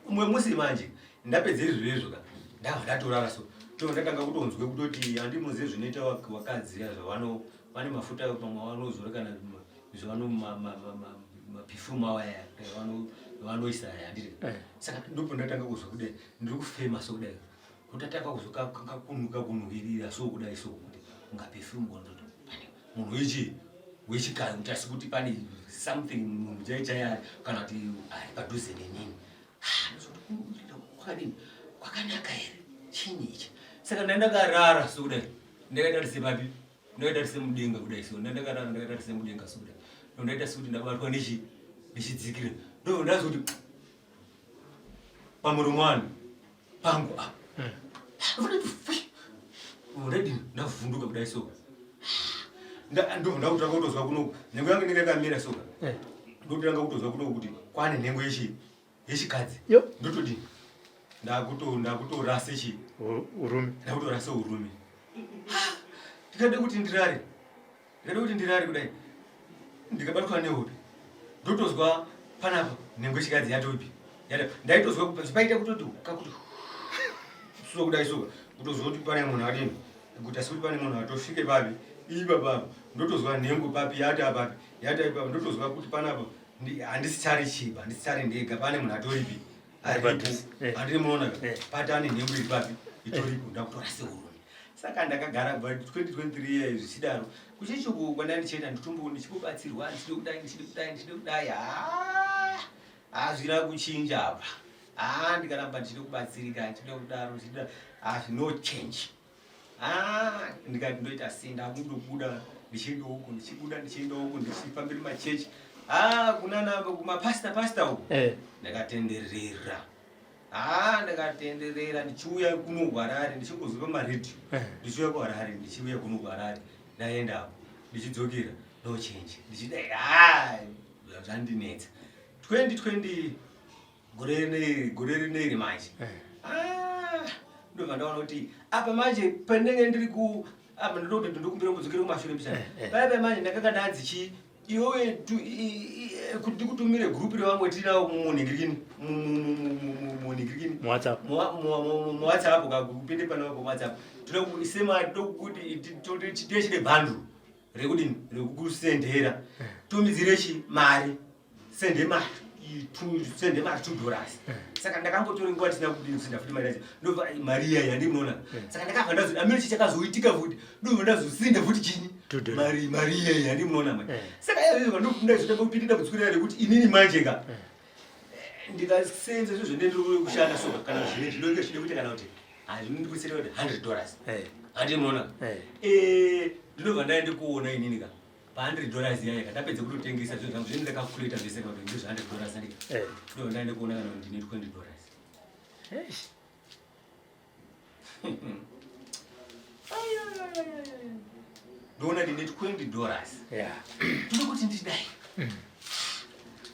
Umwe musi manje ndapedza izvo izvo ka ndabva ndatorara so to ndatanga kutonzwe kutoti handimuzive zvinoita vakadzi zvavano vane mafuta pamwe vanozora kana zvavano maperfume awo aya vanoisa aya handiti eh. saka ndipo ndatanga kuzwa kudai ndiri kufema so kudai ndotatanga kuzwa kakunhuhwirira so kudai so kuti unga perfume ndoto munhu wechi wechikari kuti asi kuti pane something munhu chai chai kana kuti ari padhuze nenini kwakadini kwakanaka here chinyi ichi saka ndandakarara so kudai ndakaita sepapi ndakaita semudenga kudai so ndandakarara ndakaita semudenga so kudai ndoita sekuti ndabatwa nechi nechidzikira ndo ndazoti pamuromo wani pangu apa already ndavhunduka kudai so ndobva ndakutanga kutozwa kunoku nhengo yangu inenge yakamira soka eh. ndotanga kutozwa kunoku kuti kwane nhengo yechi yechikadzi ndotodini ndakutorase chi urume ndakutorase urume ndikade kuti ndirare Ndikada kuti ndirare kudai ndikabatwa nehope ndotozwa panapa nhengo yechikadzi yatopi ndaitozwa paita kutoti kakuti so kudai so kutozwa kuti pane munhu adini kuti asi kuti pane munhu atosvike papi ipa papo ndotozwa nhengo papi yati apapi yati apapi ndotozwa kuti panapa handisichari chiba handisichari ndega pane munhu atoripi aripo eh. handiri munoona eh. pati ane nhengo iri papi itoripo ndakutora sehurume saka ndakagara kubva 2023 years zvichidaro kuchechi uku kwandandichienda nditombo ndichimbobatsirwa ndichide kudai ndichide kudai ndichide kudai haa hazvina kuchinja apa haa ndikaramba ndichide kubatsirika ndichide kudaro ndichide hazvino change haa ndikati ndoita sei ndakundobuda ndichienda uku ndichibuda ndichienda uku ndichifambira machechi haa kunana kumapasta pasta uku eh. ndakatenderera haa ndakatenderera ndichiuya kuno kuharare ndichingozwa pamaredhiyo eh. ndichiuya kuharare ndichiuya kuno kuharare ndaendapo ndichidzokera no change ndichidai haa zvandinetsa 2020 gore rineri gore rineri manje eh. ah, ndobva ndaona kuti apa manje pandenge ndiri ku apa ndinoti ndokumbira kudzokera kumashure mbichana eh, paya paya manje ndakanga ndanzi chii iwewe kuti ndikutumire group revamwe tinawo munhingirikini munhingirikini muwhatsapp muwhatsapp kakupinde pano pawhatsapp tinokuisema tokuti tine bhanduru rekudini rekukusendera tumidzire chi mari sende mari sende mari $2 eh. saka ndakambotora nguva ndisina kudini kusenda futi mari yacho ndobva mari iya yandinoona eh. saka ndakabva ndazo amene chi chakazoitika futi ndobva ndazosinda futi chinyi mari mari iya yandinoona manje eh. saka izvozvo ndozotanga kupinda dambudziko riya rekuti inini manje ka ndikasenza izvozvo ndendiri kushanda so kana zvine zvinonge zvide kuita kana kuti hazvinondikuisira kuti $100 handinoona ndinobva ndaende kuona inini ka pa $100 iya yaka ndapedza kutotengesa zvinhu zvangu zvine ndakacalculata zvese kana kuti ndizvo $100 andika eh. ndobva ndaende kuona kana kuti ndine $20. Eish. Ndoona ndine $20. Yeah. Ndoda kuti ndidai.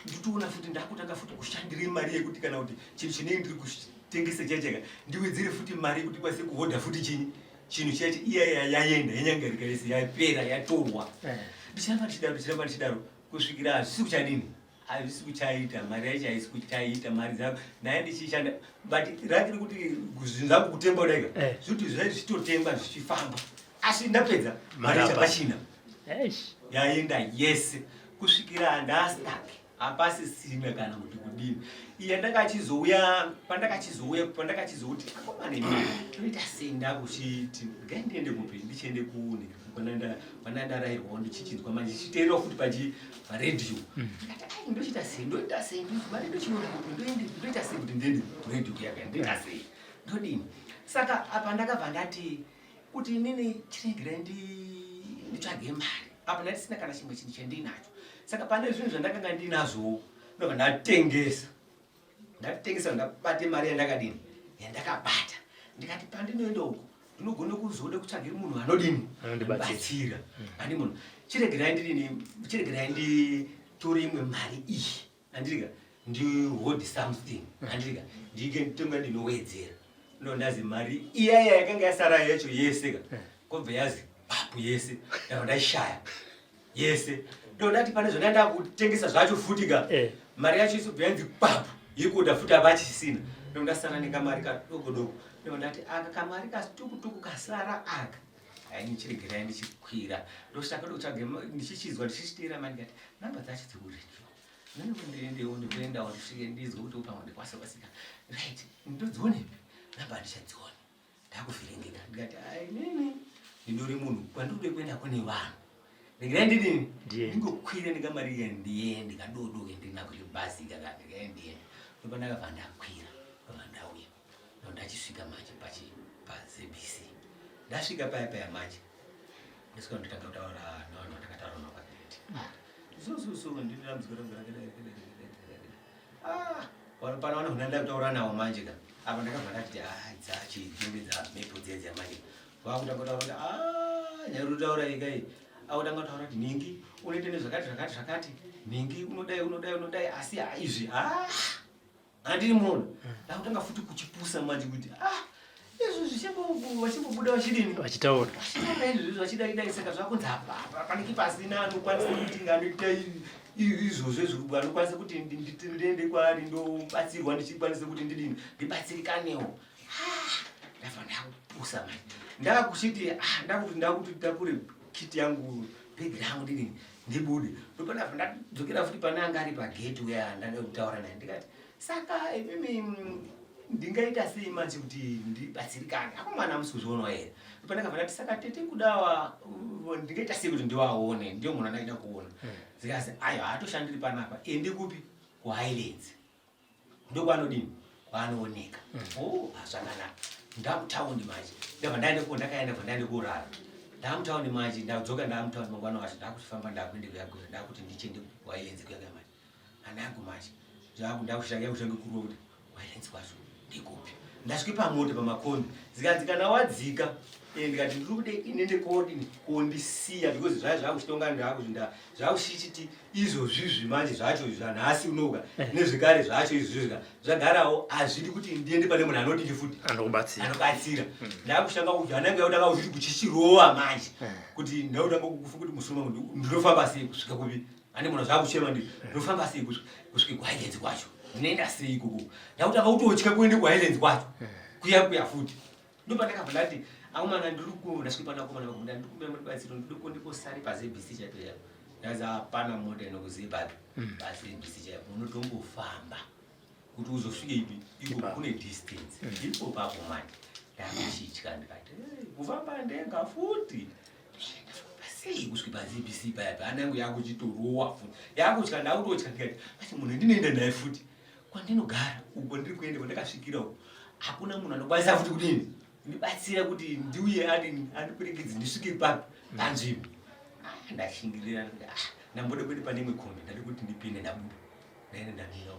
Nditoona futi ndakutanga futi kushandira mari yekuti kana kuti chinhu chinenge ndiri kutengesa chachaka ndiwedzere futi mari yekuti kwase kuhodha futi chinyi chinhu chiya iya yaenda yanyangarika yese yapera yatorwa eh. ndichiramba ndichidaro ndichiramba ndichidaro kusvikira hazvisi kuchadini hazvisi kuchaita mari yacho haisi kuchaita mari dzako naye ndichishanda but rakiri kuti zvinhu zvangu kutengwa kudaika eh. zvikuti zvai zvichitotengwa zvichifamba asi ndapedza mari yacho hapachina yaenda yese kusvikira ndastaki hapasisina kana kuti kudini iye ndakachizouya pandakachizouya pandakachizouti akomana imi toita sei ndakuchiti ngai ndiende kupi ndichiende kune pandandarairwawo ndichichinzwa manje ndichiteerera futi pachi paredhiyo mm. ndikati ai ndochita sei ndoita sei mari ndochiona kupi ndoende ndoita sei kuti ndiende kuredhiyo kuyaka ndoita sei ndodini saka apa ndakabva ndati kuti inini chiregerai nditsvage mari apa ndandisina kana chimwe chinhu chandinacho saka pane zvinhu zvandakanga ndinazvowo ndobva ndatengesa Ndatengesa ndabate mari yandakadini yandakabata. Ndikati pandinoenda uko ndinogona kuzoda kutsvagira munhu anodini Anondibatsira. Ani munhu chiregerai ndidini, chiregerai nditore imwe mari iyi, andirika ndihold something, andirika ndike nditenga ndinowedzera. No, ndazi mari iya iya yakanga yasara yacho yese ka kobva yazi papu yese, ndabva ndaishaya yese. Ndondati pane zvandanda kutengesa zvacho futi ka, mari yacho isobva yanzi papu yekuda futi hapachisina. Ndondasara nekamari kadoko doko. Ndondati aka kamari kasitukutuku kasara aka haini, chiregerai ndichikwira. Ndosaka ndokutsvaga ndichichizwa ndichichiteera mari, ndikati namba dzacho dzekuredio ndiendewo ndikuendawo ndisvike ndizwe kuti pamwe ndikwasewasika right, ndodzionepi namba, handichadzioni, ndakuvhiringika. Ndikati ai, nini ndindori munhu kwandikude kuenda kune vanhu, regerai ndidini, Ndiende. Ndingokwira nekamari iya ndiende kadodoke ndinako chibhazi kaka, regerai ndiende. Ndopandakabva ndakwira, ndobva ndauya. Ndo ndachisvika manje pachi paZBC. Ndasvika paya paya manje ndasvika ndotanga kutaura nevanhu vandakataura navo pagate. So so so, ndine dambudziko rangu rakadai rakadai rakadai rakadai. Ah, pano pano vanhu ndanda kutaura navo manje ka apa ndakabva ndati ah, dzachi dzinenge dzamhepo dziya manje vakutanga kutaura kuti ah, nyaya iri kutaura ikai, akutanga kutaura kuti nhingi unoita nezvakati zvakati zvakati, nhingi unodai unodai unodai, asi ah, izvi ah handiri munoona. Ndakutanga futi kuchipusa manje kuti ah, izvi vachimbobuda vachidini, vachitaura, vachitaura izvi zvachidai dai. Saka zvakunzi apa apa panenge pasina anokwanisa kuti nganoita izvozvo izvo, anokwanisa kuti ndiende kwaari ndobatsirwa, ndichikwanisa kuti ndidini, ndibatsirikanewo. Ah, ndabva ndakupusa manje, ndakuchiti ah, ndakuti ndakuti ndakure kiti yangu, bhegi rangu, ndidini, ndibude. Ndopandabva ndadzokera futi pane anga ari pageti uya ndada kutaura naye. Ndikati saka imimi ndingaita sei manje kuti ndibatsirikane? Akomana, hamusi kuzvionawo here? Ndopandakabva ndati saka tete kudawa ndingaita sei kuti ndiwaone? Ndiyo munhu andaida kuona. Zikasi ayo haatoshandiri panapa, ende kupi, kuHighlands ndokwanodini, kwaanooneka. Oh, zvakanaka. Ndamutaundi manje, ndabva ndaende ko ndakaenda, bva ndaende kurara ndamutaundi manje. Ndadzoka ndamutaundi mangwana wacho, ndakufamba ndakuende kuyakuya, ndakuti ndichiende kuHighlands kuyakuya manje. Anangu manje ndakushanga kushange kurwa kuti kuHighlands kwacho ndikupi. Ndasvike pamota pamakombi, zikanzi kana wadzika ndikati ndiri kude inende kodini kondisiya, because zvaya zvakuchitonga ndakuzvinda zvakuchichiti izvozvizvi manje zvacho zvanhasi unoka nezvekare zvacho izvozvizvi zvagarawo, hazvidi kuti ndiende pane munhu anodini futi, anokubatsira. Anobatsira. Ndakushanga kuti anenge yautanga kuchiti kuchichirova manje kuti ndautanga kufa kuti musoro mangu ndinofamba sei kusvika kupi, ane munhu zvakuchema, ndi ndinofamba sei kusvika kuHighlands kwacho, ndinoenda sei ikoko? Ndakutanga kutotya kuende kuHighlands kwacho kuya kuya futi. Ndopandakabva ndati akomana, ndiri ndasvika pana akomana vakuda ndikumbira mubatsiro, ndiri kundikosari paZBC chaipo chaipo. Ndazi hapana mota inokuziva papi paZBC chaipo, unotombofamba kuti uzosvike ipi iko. Ipapo. Kune distance ipo papo manje. Ndakuchitya, ndikati "Hey, kufamba ndega futi ndafamba sei kusvika paZBC paya?" Hana yangu yakuchitorowa futi, yakutya, ndakutotya. Ndikati manje munhu ndinoenda naye futi kwandinogara uko, ndiri kuenda kwandakasvikira uko, hakuna munhu anokwanisa futi kudini ndibatsira kuti ndiuye adini andiperekedze ndisvike papi panzvimbo. Ah, ndashingirira ndikati, ah, ndamboda kuenda pane imwe kombi, ndadi kuti ndipinde, ndabuda, ndaenda, ndamira.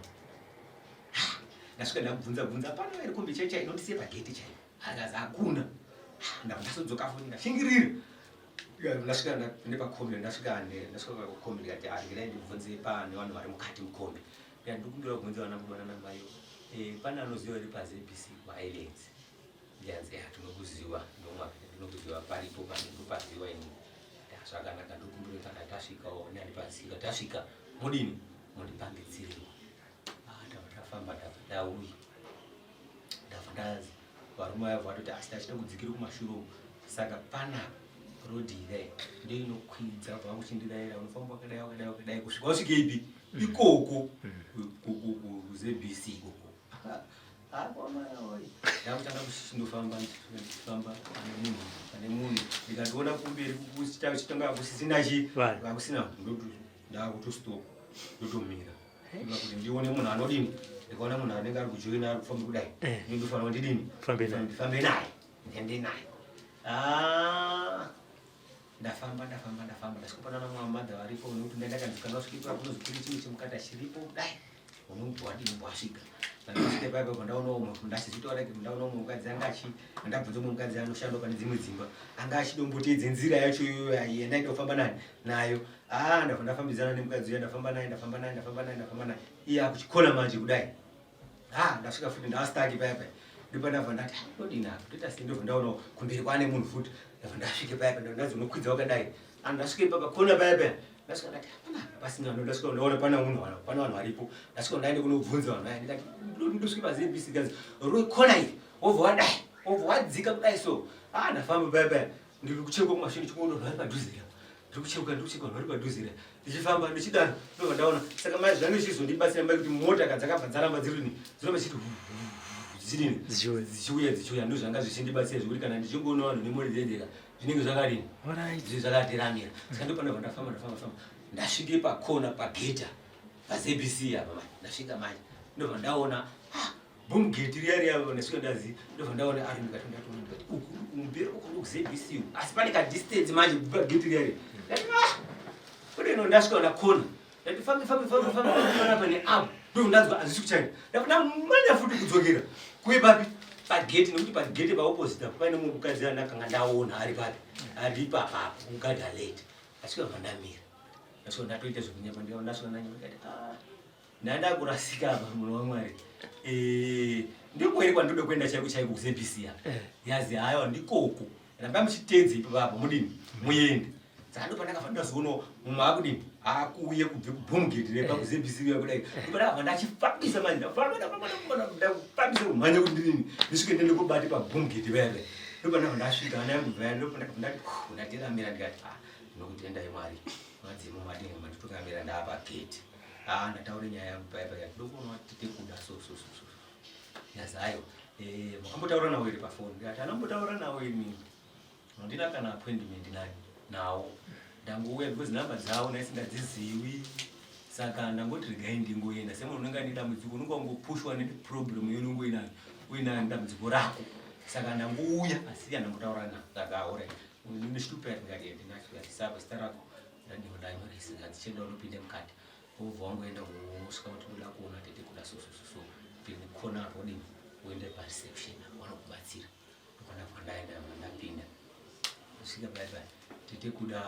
Ah, ndasvika ndakubvunza bvunza, hapana here kombi chai chai inondisiya pagate chaipo? Akazi hakuna. Ah, ndabva ndasodzoka futi, ndashingirira. Ndasvika nepakombi, ndasvika ndasvika pakombi, ndikati ah, regerai ndibvunze pane vanhu vari mukati mukombi. Ndikati ndikumbira kubvunza vana baba nana mai, pane anoziva here paZBC kuHighlands? Ndianzi ya tinokuziva, ndomwa ndinokuziva, paripo pane ndopaziva ini. Zvakanaka, ndokumbira kana tasvikawo neandipazika, tasvika mudini mundipangidzirewo. Ah, ndabva tafamba, ndabva ndauya, ndabva ndazi varume vaya vatoti asi tachida kudzikira kumashure uku, saka panapa rodhi ire ndoinokwidza vakuchindirayira, unofamba wakadai wakadai wakadai kusvika wasvike ipi ikoko kuZBC ikoko. Ndakutanga kuchindofamba, ndichifamba pane munhu pane munhu, ndikatoona kumberi chitanga kusisina chi Vanhu. Vakusina, ndakutostop, ndotomira kuti ndione munhu anodini. Ndikaona munhu anenge ari kujoina, ari kufamba kudai, ndofanira ndidini? Fambe naye. Ndifambe naye, ndiende naye. Ah, ndafamba ndafamba ndafamba, ndasvika pana mwamadha varipo, nekuti ndakanzi kana wasvika ipapo unozokwira chimwe chimukata chiripo kudai, unobva wadini, wasvika. Ndakasvika paya paya ndaona umwe ndachizvitaura kuti ndaona umwe mukadzi anga achi ndabvunza umwe mukadzi anoshanda pane dzimwe dzimba anga achidomboteedze nzira yacho iyoyo yandaida kufamba nani nayo. Ah, ndabva ndafambidzana nemukadzi uya, ndafamba naye, ndafamba naye, ndafamba naye, ndafamba naye, iye akuchikona manje kudai. Ah, ndasvika futi ndastaki paya paya, ndipo ndabva ndati, ah, ndodini apa, ndoita sei? Ndobva ndaona kumberi kwaane munhu futi. Ndabva ndasvike paya paya, ndanzi unokwidza wakadai. Ah, ndasvike papa kona paya paya, ndasvika ndati hapana pasina vanhu. Ndasvika ndaona pana munhu, pana vanhu varipo. Ndasvika ndaende kunobvunza vanhu vaya, ndikati ndosvike paZBC kanzi rwekona iri, wobva wadai, wobva wadzika kudai. So ah, ndafamba paya paya, ndiri kucheuka kumashure, ndichikuona vanhu vari padhuze ra, ndiri kucheuka, ndiri kucheuka vanhu vari padhuze ra, ndichifamba ndichidaro, ndobva ndaona. Saka mai zvange zvichizondibatsira mai kuti mota ka dzakabva dzaramba dzirini, dziramba dzichiti dzichidini, dzichiuya, dzichiuya. Ndo zvanga zvichindibatsira zvekuti kana ndichingoona vanhu nemori dzendeka zvinenge zvakadini, zvinenge zvakateramira. Saka ndopanobva ndafamba, ndafamba, famba, ndasvike pakona pageta paZBC apa manje. Ndasvika manje, ndobva ndaona, ah, boom gate riya riya. Ndasvika, ndazi ndobva ndaona ari, ndikati ndatoona, ndikati uku mberi uku ndokuZBC uku, asi pane kadistance manje pagate riya riya. Ndati, ah, kudeno. Ndasvika ndakona, ndati fambi fambi fambi fambi panapa neapo, ndo ndanzwa hazvisi kuchaina. Ndabva ndamanya futi kudzokera kuye papi pagate, nekuti pagate paopposite apo paine mumwe mukadzi andakanga ndaona ari papi, ari ipapapo kugadha late. Asvika bva ndamira, ndasvika ndatoita zvekunyepa. Ndasvika ndanyeba, ndikati, ah, ndanda kurasika apa, munhu waMwari. Eh, ndiko here kwandinoda kuenda chaiko chaiko kuZBC apa? Yazi haiwa, ndikoko, ramba muchitedze ipapapo, mudini, muende. Saka ndo pandakabva ndazoonawo mumwe akudini, akuuye kubve kubhomugate repa kuZBC uya kudai. Ndopandakabva ndachifambisa manje, ndafamba, ndafamba, ndafamba, ndafambisa kumhanya kuti ndidini, ndisvike ndiende kobate pabhomugate paya paya. Ndopandakabva ndasvika, hana yangu bvaya. Ndopandakabva ndati ndatiramira, ndikati, ah, ndinokutendai Mwari, madzimu madenga manditukamira, ndaapa gate. Ah, ndataure nyaya yangu paya paya, ndokuona tete kuda so so so so. Yazi aiwa, eh, makambotaura nawo here pafoni? Ndikati anombotaura nawo ini handina kana appointment nayo nawo, ndangouya because nhamba dzavo ndaisingadziziwi. Saka ndangoti regai ndingoenda semunhu unenge ane dambudziko, unenge wangopushwa neproblem yeunenge uinayo, uinayo dambudziko rako. Saka ndangouya asi andambotaura navo. Saka alright, nechitupa? Ndikati ndinacho. Yatisapa zita rako? Ndadiwa ndanyoresa. Dzichienda unopinde mukati, wobva wangoenda, wosvika kuti unoda kuona tete kuda so so so so, pinde kona apo, udini, uende pareception, vanokubatsira. Ndobva ndaenda, ndapinda, kusvika paya paya tete kuda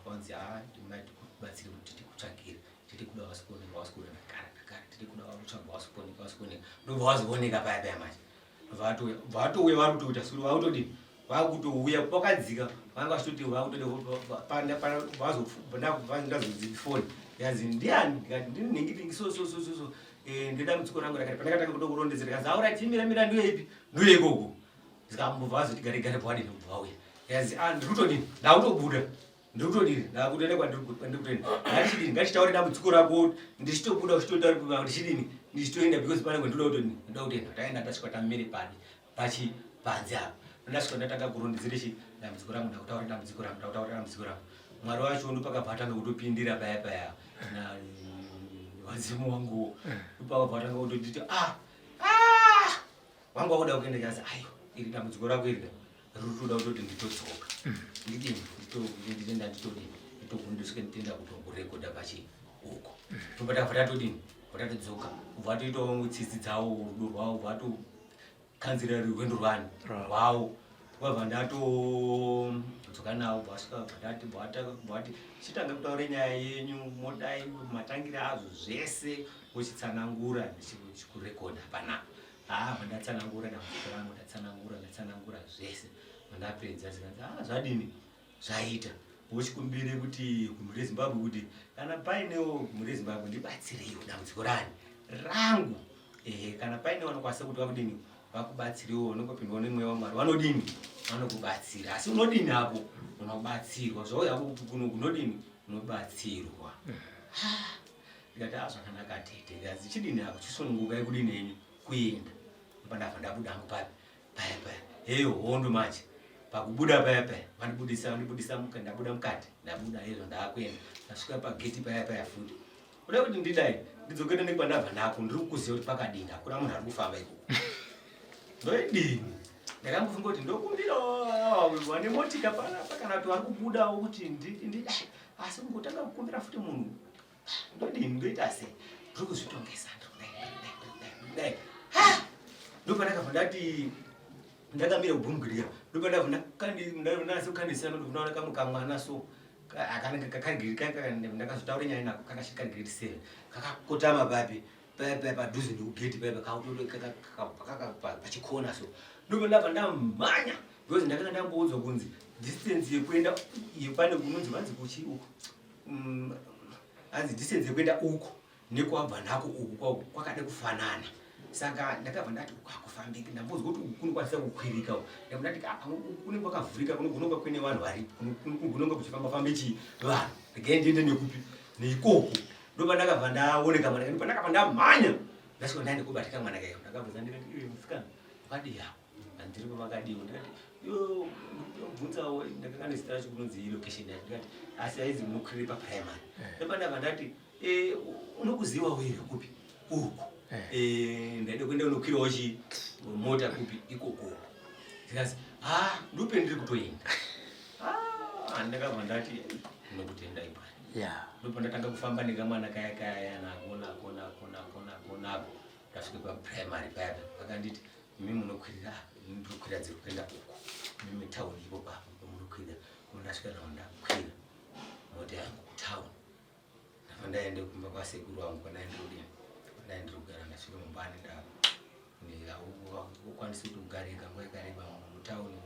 wanzi, ha, tikubatsire kuti tikutsvagire tete kuda. Wasi kuoneka, wasi kuoneka kare kare. Tete kuda wakutsvagwa, wasi kuoneka, wasi kuoneka. Ndobva wazooneka paya paya manje, vatouya, vari kutoita suri, vakutodini, vakutouya kwakadzika, vanga vachitoti vakutoda. Ndazozifoni yanzi, ndiani? Ndikati ndini nhingi so so so so so, ndedambudziko rangu rakati. Pandakatanga kuda kurondedzera, kanzi, aura, chimira mira, ndiyo ipi? Ndiyo ikoko. Zikambobva vazoti gare gare, bwadini, kubva vauya. Yanzi, ah, ndiri kutodini, ndakutobuda, ndiri kutodini, ndakutoenda kwandiri kutoenda. Ngatichidini, ngatichitaure dambudziko rako, ndichitobuda, uchitotaura, ndichidini, ndichitoenda, because pane kwandinoda kutodini, ndoda kutoenda. Taenda, tasvika, tamire padi pachi panze apa. Ndasvika, ndatanga kurondedzera chi dambudziko rangu, ndakutaura dambudziko rangu, ndakutaura dambudziko rangu. Mwari wacho ndopakabva atanga kutopindira paya paya na vadzimu wanguwo. Ndopakabva atanga kutonditi, ah, ah, wangu wakuda kuenda. Kazi ayo, iri dambudziko rako iri riri kutoda kutoti nditodzoka, ndidini, nditenda, nditodini, nditogundisike, nditenda kutokurekodha pachi uko. Tobva tabva tatodini, bva tatodzoka, ubva atoitawo tsitsi dzawo, rudo rwawo, bva atokanzira rwendo rwani rwawo. Bvabva ndatodzoka nawo, bvasvika, bva ndati bvati chitanga kutaura nyaya yenyu, modai matangira azvo zvese, wochitsanangura, ndichikurekodha panapa. Haa, ndatsanangura dambudziko rangu, ndatsanangura, ndatsanangura zvese, ndapedza. Zikanzi, ah, zvadini, zvaita, wochikumbire kuti kumhuri yeZimbabwe, kuti kana painewo mhuri yeZimbabwe, ndibatsireiwo dambudziko rani rangu. Ehe, kana paine vanokwanisa kuti vakudini, vakubatsirewo, unongopindwa nemweya waMwari, vanodini, vanokubatsira. Asi unodini hapo, unobatsirwa zvauya kuno, kunodini, unobatsirwa. Ndikati, a, zvakanaka tete. Ndikazi, chidini hako, chisunungukai kudini henyu kuenda. Pandabva ndabuda hangu papi paya paya, heyo hondo manje. Pakubuda paya paya, vandibudisa, vandibudisa mukati, ndabuda mukati, ndabuda hezvo, ndaakuenda. Ndasvika pageti paya paya futi, kuda kuti ndidai ndidzokere nekwandabva nako, ndiri kuziva kuti pakadini, hakuna munhu ari kufamba ikoko. Ndoidini? Ndakambofunga kuti ndokumbirawo vane motika panapa, kana kuti vari kubudawo, kuti ndidai, asi kungotanga kukumbira futi munhu, ndodini, ndoita sei? Ndiri kuzvitongesa, ndiri kudai. Kudai ha ndopandakabva ndati ndakamira kubhumugirira, ndopandabva ndakandisana, ndokunaona kamwe kamwana so akanenge kakagiri, ndakazotaura nyaya nako, kakasvika grade 7, kakakotama papi padhuze nekugeti paipa, pachikona so. Ndobva ndabva ndamhanya because ndakanga ndamboudzwa kunzi distance yekuenda yepane kunonzi vanzi kuchi uku, hanzi distance yekuenda uku nekwabva nako uku kwako kwakada kufanana. Saka ndakabva ndati uku hakufambiki, ndambonzwa kuti uku kunokwanisa kukwirika. Ndabva ndati ah, pamwe uku kunenge kwakavhurika, kunonga kuine vanhu varipo, kunonga kuchifamba fambe chii vanhu, regai ndiende nekupi neikoko. Ndobva ndakabva ndaoneka mwana, ndobva ndakabva ndamhanya, ndasvika ndaende kubatika mwana kaiko. Ndakabvunza ndikati, iwe musikana, wakadii hako? Handiri pamakadiwo. Ndikati yo bvunzawo, ndakanga nezita racho kunonzi location yacho. Ndikati asi aizi munokwirire paprimary. Ndobva ndabva ndati, unokuzivawo here kupi uku? Ndaida kuenda unokwirawo chi mota kupi ikoko. Ndikazi ha ndope ndiri kutoenda. Ah, ndakabva ndati ndinokutenda ipani. Ndopa ndatanga kufamba nekamwana kaya kaya nako nako nako nako nako nako, ndasvika paprimary paya, vakanditi imi munokwirira, ndinokwira dziri kuenda uku, mimi tauni ipo papo pamunokwira. Ndasvika nao, ndakwira mota yangu kutauni, ndabva ndaende kumba kwasekuru vangu kwandaindiri kudini, kugara. Ndasvika mumba ukwanisi kuti ugarika nguva yakareba mutauni.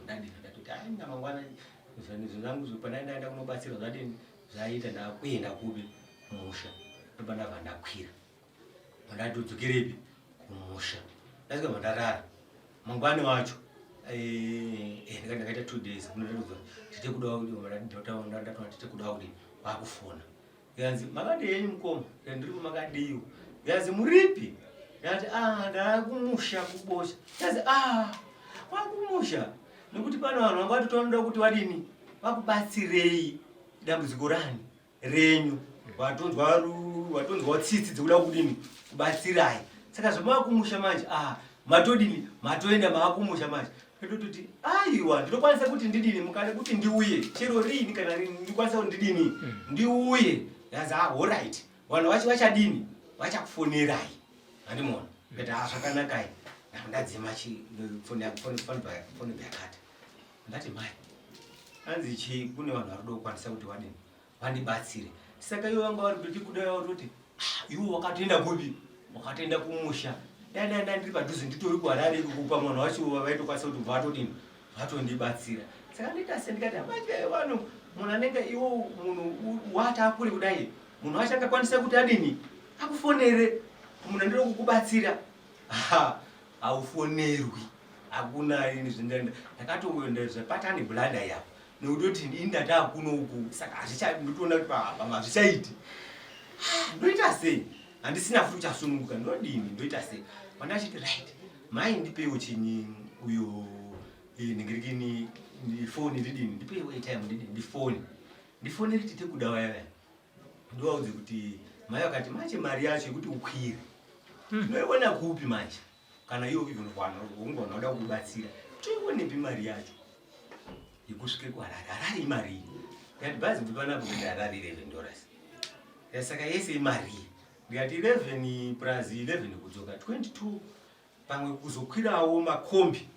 Ndadini, ndatoti ai namangwana zvanizvo zvangu pandaenda kunobatsirwa zvadini zvaita, ndakuenda kupi, kumusha. Ndobva ndabva ndakwira, ndatodzokerepi kumusha. Ndasvika bva ndarara. Mangwani wacho ndakaita 2 days. Tite kudawo kuti ndatona tite kudawo kuti vakufona, yanzi makadii henyu mukoma? Ndiri makadiwo. Yanzi muripi? Ndati ah, ndaakumusha kubosha. Yanzi ah, wakumusha nekuti pane vanhu vanga vatotonoda kuti vadini, vakubatsirei dambudziko rani renyu, watonzwa tsitsi dzekuda kudini, kubatsirai. Saka zvamakumusha manje, ah, matodini, matoenda maakumusha manje. Ndototi aiwa, ndinokwanisa kuti ndidini, mukada kuti ndiuye chero rini kana rini, ndikwanisa kuti ndidini, ndiuye. Yanzi ah, alright, vanhu vacho vachadini, vachakufonerai. Handimona ndati ah, zvakanakai. Ndadzima foni yakati. Ndati mai, hanzi chii, kune vanhu vari kuda kukwanisa kuti vadini, vandibatsire. Saka ivo vanga vari kutoti kudai vatoti ah, iwo wakatoenda kupi, wakatoenda kumusha. Dai dai dai ndiri padhuze, nditori kuHarare iko pamwe vanhu vacho vaitokwanisa kuti vatodini, vatondibatsira. Saka ndoita se ndikati amatye vanhu, munhu anenge iwo munhu wati akure kudai, munhu wacho angakwanisa kuti adini, akufonere munhu andida kukubatsira. Haufonerwi, hakuna ini zvindaenda, ndakatoenda zvapatani blada yapo nekutoti ini ndataa kuno uku. Saka hazvicha, ndotoona kuti pamwe hazvichaiti. Ndoita sei? Handisina futi kuchasununguka, ndodini, ndoita sei? Pandachiti right, mai ndipeiwo chinyi uyo ningirikini foni, ndidini, ndipeiwo airtime, ndidini, ndifoni, ndifonere tite kuda vaya, ndovaudze kuti mai vakati manje mari yacho yekuti ukwire tinoiona kupi manje? Kana iwo even vanhu unge vanhu vada kukubatsira, toionepi mari yacho yekusvike kuHarare? Harare imari iyi. Ndikati bhazi kubva panapo kuenda Harare $11. Saka yese imari iyi. Ndikati 11 plus 11 kudzoka 22, pamwe kuzokwirawo makombi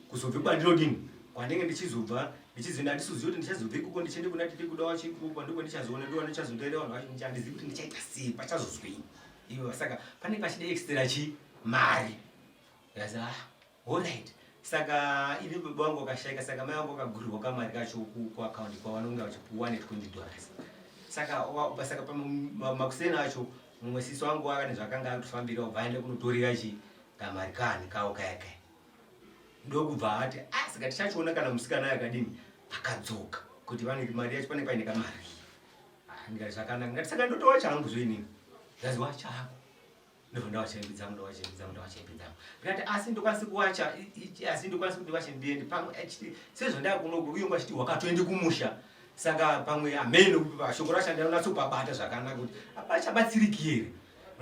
kuzobve kwandinodini, kwandenge ndichizobva ndichizoenda, handisizivi kuti ndichazobva ikoko ndichiende kuna tete kuda wacho ikoko ndiko ndichazoona ndo ndichazotaira vanhu vacho, handizivi kuti ndichaita sei, pachazozwei ivo. Saka pane pachida extra chi mari. Ndikazi ah, alright. Saka ini baba vangu vakashaika, saka mai vangu vakagurirwa kamari kacho kuaccount kwavanonge vachipuwa ne$20. Saka pamakuseni acho mumwe sisi wangu akane zvakanga akutofambira, ubva aenda kunotorera chi kamari kani kawo kaya kaya, ndokubva ati ah, saka tichachiona kana musikana akadini, akadzoka kuti vane mari yacho, pane paine kamari. Ah, ndikati zvakanaka. Ndikati saka ndotowa changu zvoinini. Ndazi wachako. Ndobva ndawacha hembe dzangu, ndawacha hembe dzangu, ndawacha hembe dzangu. Ndikati asi ndokwanisi kuwacha, asi ndokwanisi kuti wache ndiende pamwe achiti sezvo ndakunoku uye achiti wakatoende kumusha. Saka pamwe amene shoko racho ndinonatso-pabata zvakanaka kuti apachabatsiriki here.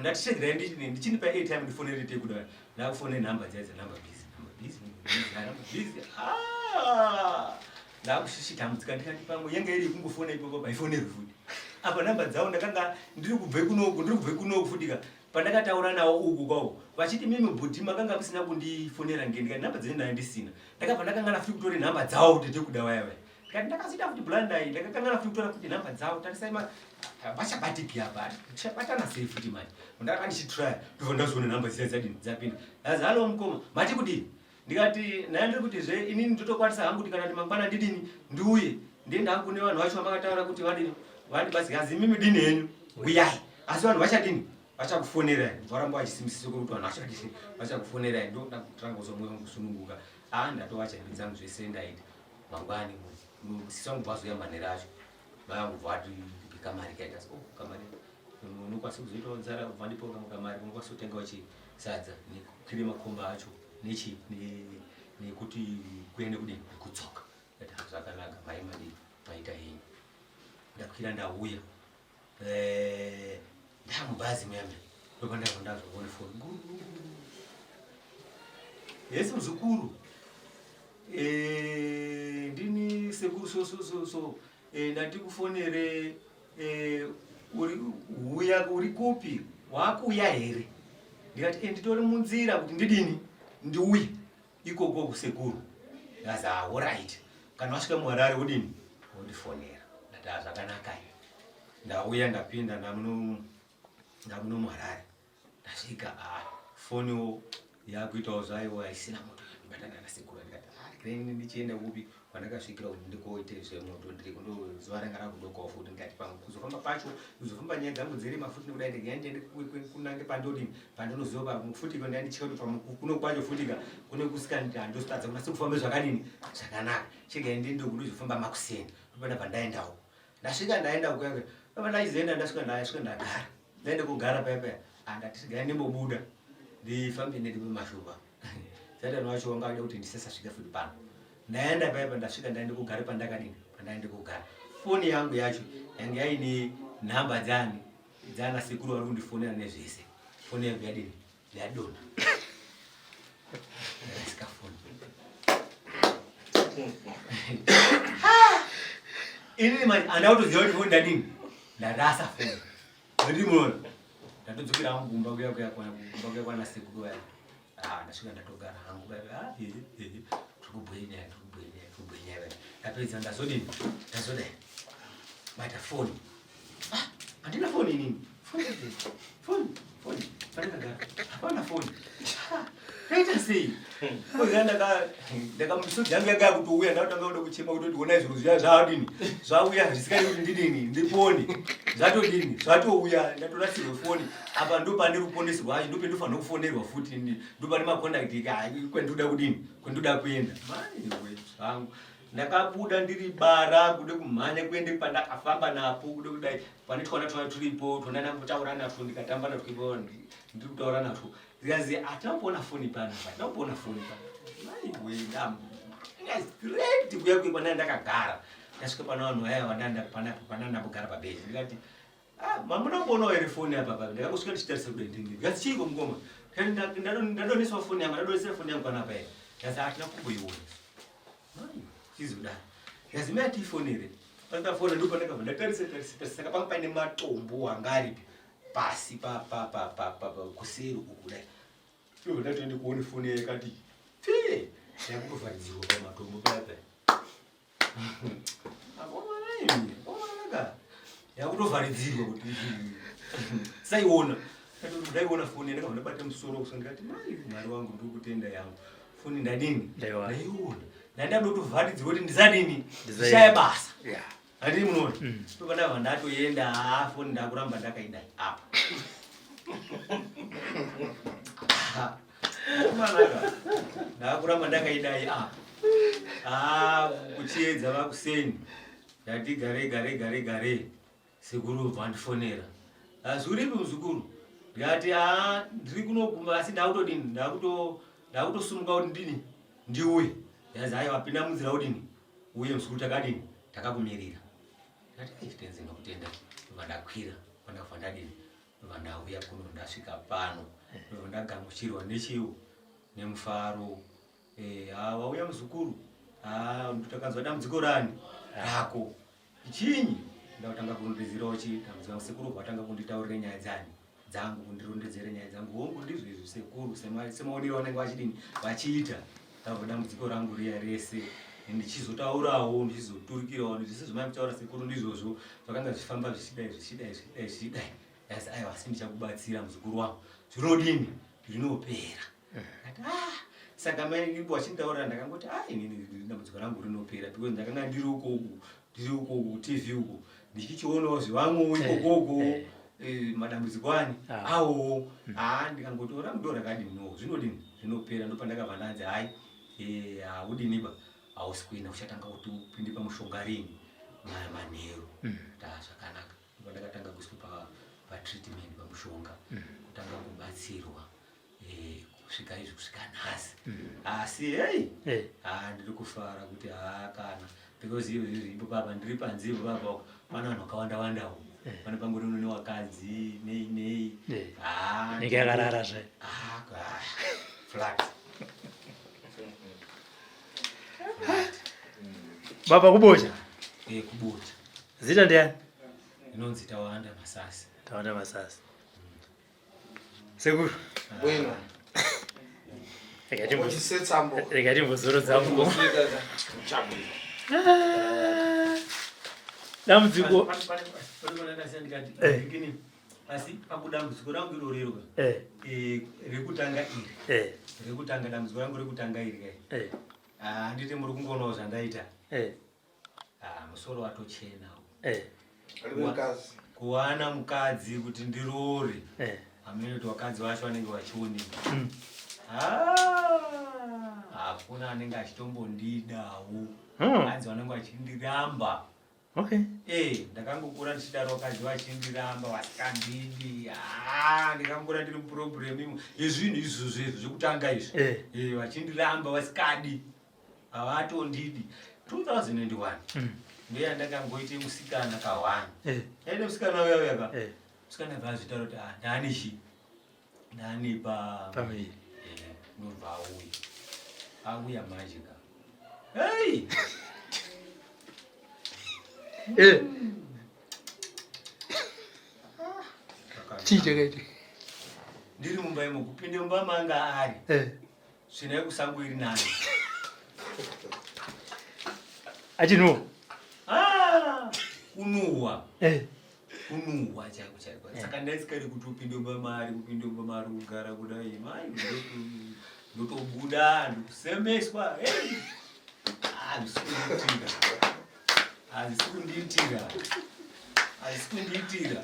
Ndati chegerai ndichindipa airtime ndifonere tete kudai. Ndakufone nhamba dziya dzenumber busy, number busy, number busy, number busy. Ah! Ndakushishitambudzika, ndikati pamwe yanga iri kungofona ipapo paifonerwi futi. Apa nhamba dzavo ndakanga ndiri kubve kunoku, ndiri kubve kunoku futi ka. Pandakataura nawo uku kwavo vachiti mimi bhudhi makanga musina kundifonera nge ndikati nhamba dzenyu ndanga ndisina. Ndakabva ndakangana futi kutore nhamba dzawo tete kuda vaya vaya. Ndikati ndakazoita futi blunder iyi ndakakangana futi kutora futi nhamba dzawo tarisai ma vachabatiki apa tichabatana sei futi manje. Ndakanga ndichitrya ndobva ndazoona nhamba dziya dzadini dzapinda. Ndazi hallo mukoma mati kudii? Ndikati naye ndiri kuti zve inini ndotokwanisa hangu kuti kana kuti mangwana ndidini ndiuye ndiende hangu kune vanhu vacho vamakataura kuti vadini vandibatsire asi imimi dini henyu huyai asi vanhu vachadini vachakufonerai varamba vachisimbisisa kuti vanhu vachadini vachakufonerai ndoda kutanga kuzwa mwoyo wangu kusununguka a ndatovacha hembe dzangu zvese ndaita mangwani sisi vangu bvazouya manhero acho mai vangu bva vati kamari kaita oh kamari unokwanisa kuzoitawo nzara ubva ndipo kamwe kamari unokwanisa kutengawo chii sadza nekukwire makomba acho nechi nekuti kuende kudini nekudzoka ndati ah, zvakanaka mai madii maita henyu ndakwira ndauya eh, ndamubhazi muyamya ndopandabva ndazoona foni yesi muzukuru eh, ndini sekuru so so so so eh, ndati kufonere Eh, uri huya uri kupi wakuuya here ndikati eh, nditori munzira kuti ndidini ndiuye ikoko kusekuru ndikazi ah, orit kana wasvika muharare wodini wondifonera ndati ah, zvakanaka ndauya ndapinda ndamuno ndamuno muharare Ndasvika ah foniwo yakuitawo zvayo haisina moto ndibatana nasekuru ndikati ah regai ndichienda kupi kwandakasvikira kuti ndikoite zvemoto ndiri kundo zuva ranga rakudokawo futi ndikati pamwe kuzofamba pacho kuzofamba nyaya dzangu dzerima futi nekudai ndikaya ndiende kunange pandodini pandinoziva pamwe futi ko ndandichika kuti pamwe kuno kwacho futi ka kune kusika ndositadza kunase kufamba zvakadini zvakanaka chegai ndiende kundozofamba makuseni ndopanda pandaendawo ndasvika ndaenda kuya baba ndaizoenda ndasvika ndasvika ndagara ndaenda kugara paya paya andati ah, regai ndimbobuda ndifambe ndende kumashuva satani wacho wanga ada kuti ndisasasvika futi pano ndaenda paya pa ndasvika ndaenda kugara pandakadini pandaenda kugara foni yangu yacho yange yaine nhamba dzani dzana sekuru vari kundifonera nezvese foni yangu yadini yadonha Sikafoni. Ini manje andautoziva kuti foni ndadini ndarasa foni ndiri munoona ndatodzokera hangu kumba kuya kuya kumba kuya kwana sekuru vaya ah ndasvika ndatogara hangu vaya ah ehe ehe tiri kubwenya tiri kubwenya tiri kubwenya vaya ndapedza ndazodini ndazodai bata foni Ah, handina foni inini. Foni foni foni pandakagara hapana foni. Ndaita sei? Kozi ndaka ndaka misodzi yangu yanga yakutouya ndakutanga kuda kuchema kutoti honai zviro zviya zvadini zvauya zvisikadi kuti ndidini ndipone zvatodini zvatouya ndatorasirwe foni apa ndopane ruponeso rwacho ndopendofanira kufonerwa futi ndopane macontact kwendoda kudini kwendoda kuenda maiwe zvangu Ndakabuda ndiri bara kude kumhanya kuende pandakafamba napo kude kudai pane twana twana turipo twona ndambotaura natwo ndikatamba natwo ipo ndiri kutaura natwo zikazi hatina kuona foni panapa hatina kuona foni panapa maiwe ndam straight kuya kuya kwandaa ndakagara ndasvika pana vanhu vaya vandandapana ndambogara pabhezi ndikati Ah, mamuna kuonawo here foni apa pa ndakangosvika ndichitarisa kudai ndini ndikati chiiko mukoma ndadoneswa foni yangu ndadonesera foni yangu panapa here ndikati hatina kumboiona chizodaro ndikati mai atiifonere pandafona ndipo pandakabva ndatarisa tarisa tarisa saka panga paine matombo anga aripi pasi kuseri uku kudai ndobva ndatoende kuone foni yakati pfee yakutovharidzirwa pamatombo paya paya yakutovharidzirwa kuti saiona ndaiona foni ndakabva ndabata musoro kusa ndikati mai mwari wangu ndiri kutenda yangu foni ndadini ndaiona ndandadotovharidzirwa kuti ndisadini ndishaye basa handii munoona ndobva ndabva ndatoenda haa foni ndakuramba ndakaidai apa Ndakuramba ndakaidai apa. Ah, kuchiedza vakuseni. Ndati gare gare gare gare. Sekuru vandifonera. Asi uripi muzukuru? Ndikati ah, ndiri kunoguma asi ndakutodini? Ndakuto ndakutosumuka kuti ndini ndiuye. Yazi aiwa pinda munzira udini? Uye muzukuru takadini? Takakumirira. Ndikati ai tenzi ndokutenda. Ndobva ndakwira, ndabva ndadini? Ndobva ndauya kuno ndasvika pano ndobva ndagamuchirwa nechiwo nemufaro eh, ha wauya muzukuru ha takanzwa dambudziko rani rako chinyi ndakutanga kundizirawo chi dambudziko rangu sekuru vatanga kunditaurira nyaya dzani dzangu kundirondedzera nyaya dzangu. Hongu, ndizvo izvi sekuru, semaonero vanenge vachidini vachiita. Ndabva dambudziko rangu riya rese ndichizotaurawo, ndichizoturikirawo, nditi sezvamai sekuru ndizvozvo zvakanga zvichifamba zvichidai zvichidai zvichidai zvichidai. Asi aiwa, asi ndichakubatsira muzukuru wangu, zvinodini, zvinopera. Ndati ah, saka mai ipo vachinitaurira ndakangoti ah, inini dambudziko rangu rinopera because ndakanga ndiri ukoku, ndiri ukoku TV uko ndichichionawo zvevamwewo ikokoko, madambudziko ani awowo. Ah, ndikangoti rangu ndo rakadini, no, zvinodini, zvinopera. Ndopandakabva ndanzi hai, haudiniba, hausi kuenda, uchatanga kuti upinde pamushonga rini manheru. Ta zvakanaka. Ndopandakatanga kuiswa patreatment, pamushonga, kutanga kubatsirwa kusvika izvi, kusvika nhasi. Asi hei, ha, ndiri kufara kuti ha, kana because iyo izvi ipo papa ndiri panze ipo papa pane vanhu vakawanda wandawo, pane pangori uno newakadzi nei nei. Ha. Nyika yakarara zve. Ah, ah, flat. Baba kuBocha? KuBocha. Zita ndiani? Inonzi Tawanda Masasi. Tawanda Masasi. Sekuru. Bwino. Uchisetsambo. Rega timbozorodza muko. Chabwino. Dambudziko. Asi pakudambudziko rangu irorero rekutanga iri, rekutanga, dambudziko rangu rekutanga iri kai, handiti muri kungonawo zvandaita? Ah, musoro watochena. Mukadzi. Kuwana mukadzi kuti ndiroore, hamene kuti vakadzi vacho vanenge vachioneka. Ah, hakuna anenge achitombondidawo. Hanzi vanenge vachindiramba. Ndakangokura ndichidaro, vakadzi vachindiramba, vasikandidi. Ah, ndakangokura ndiri muproblem imo yezvinhu izvozvo izvo zvekutanga izvi. Vachindiramba, vasikadi, havatondidi. 2001 ndoyandakangoite musikana ka1. Aine musikana uya uya ka. Musikana bva azvitaura kuti ah, ndani chi ndani pa Pamuviri. Ndobva auya, auya manje ka, hei. Chii chakaita? Ndiri mumba imo, kupinde mumba manga ari, svina yekusango iri nani. Achinuwa? Ah, kunuhwa. Kunuhwa chaiko chaiko. Saka ndaisikari kuti upinde mumba mari, kupinde mumba mari, kugara kudai mai, ndotobuda ndikusemeswa. Hey! Hazvisi kundiitira, hazvisi kundiitira, hazvisi kundiitira,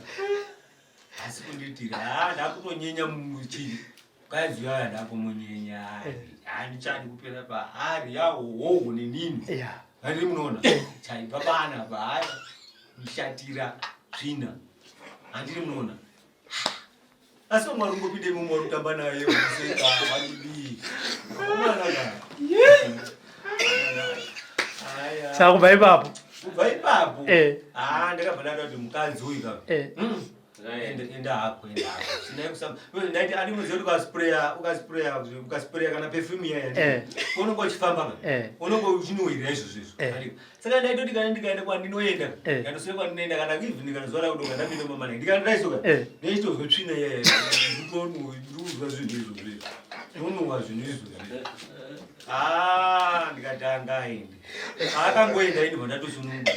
hazvisi kundiitira. Ha, ndakutonyenya muchii mukadzi uyaya, ndakumunyenya, handichadi kupera paari yahohoho nenini. Handiri munoona chaibva pana paari kushatira tsvina, handiri munoona. Asi vamwe vari kungopinda imomo, vari kutamba naye, kuseka, varikudii. Vakomana. Saka kubva ipapo? Kubva ipapo, ah, ndakabva ndada kuti mukadzi uyu ka, enda hako, enda hako. Sinai kusamba. Ndaiti andinoziva kuti ukaspreya, ukaspreya, ukaspreya kana perfume iya, unonge uchifamba ka, unonge uchinuhwirira izvozvo izvo. Saka ndaitoti kana ndikaenda kwandinoenda, ndikandosvika kwandinoenda, kana even kana zuva rakudoka, ndapinda mumamana, ndikandaisoka nechitozwa tsvina iya, ndikuzwa zvinhu izvozvo izvo, ndonuhwa zvinhu izvozvo. Ah, ndikati angaende, akangoenda, ini ndatosununguka.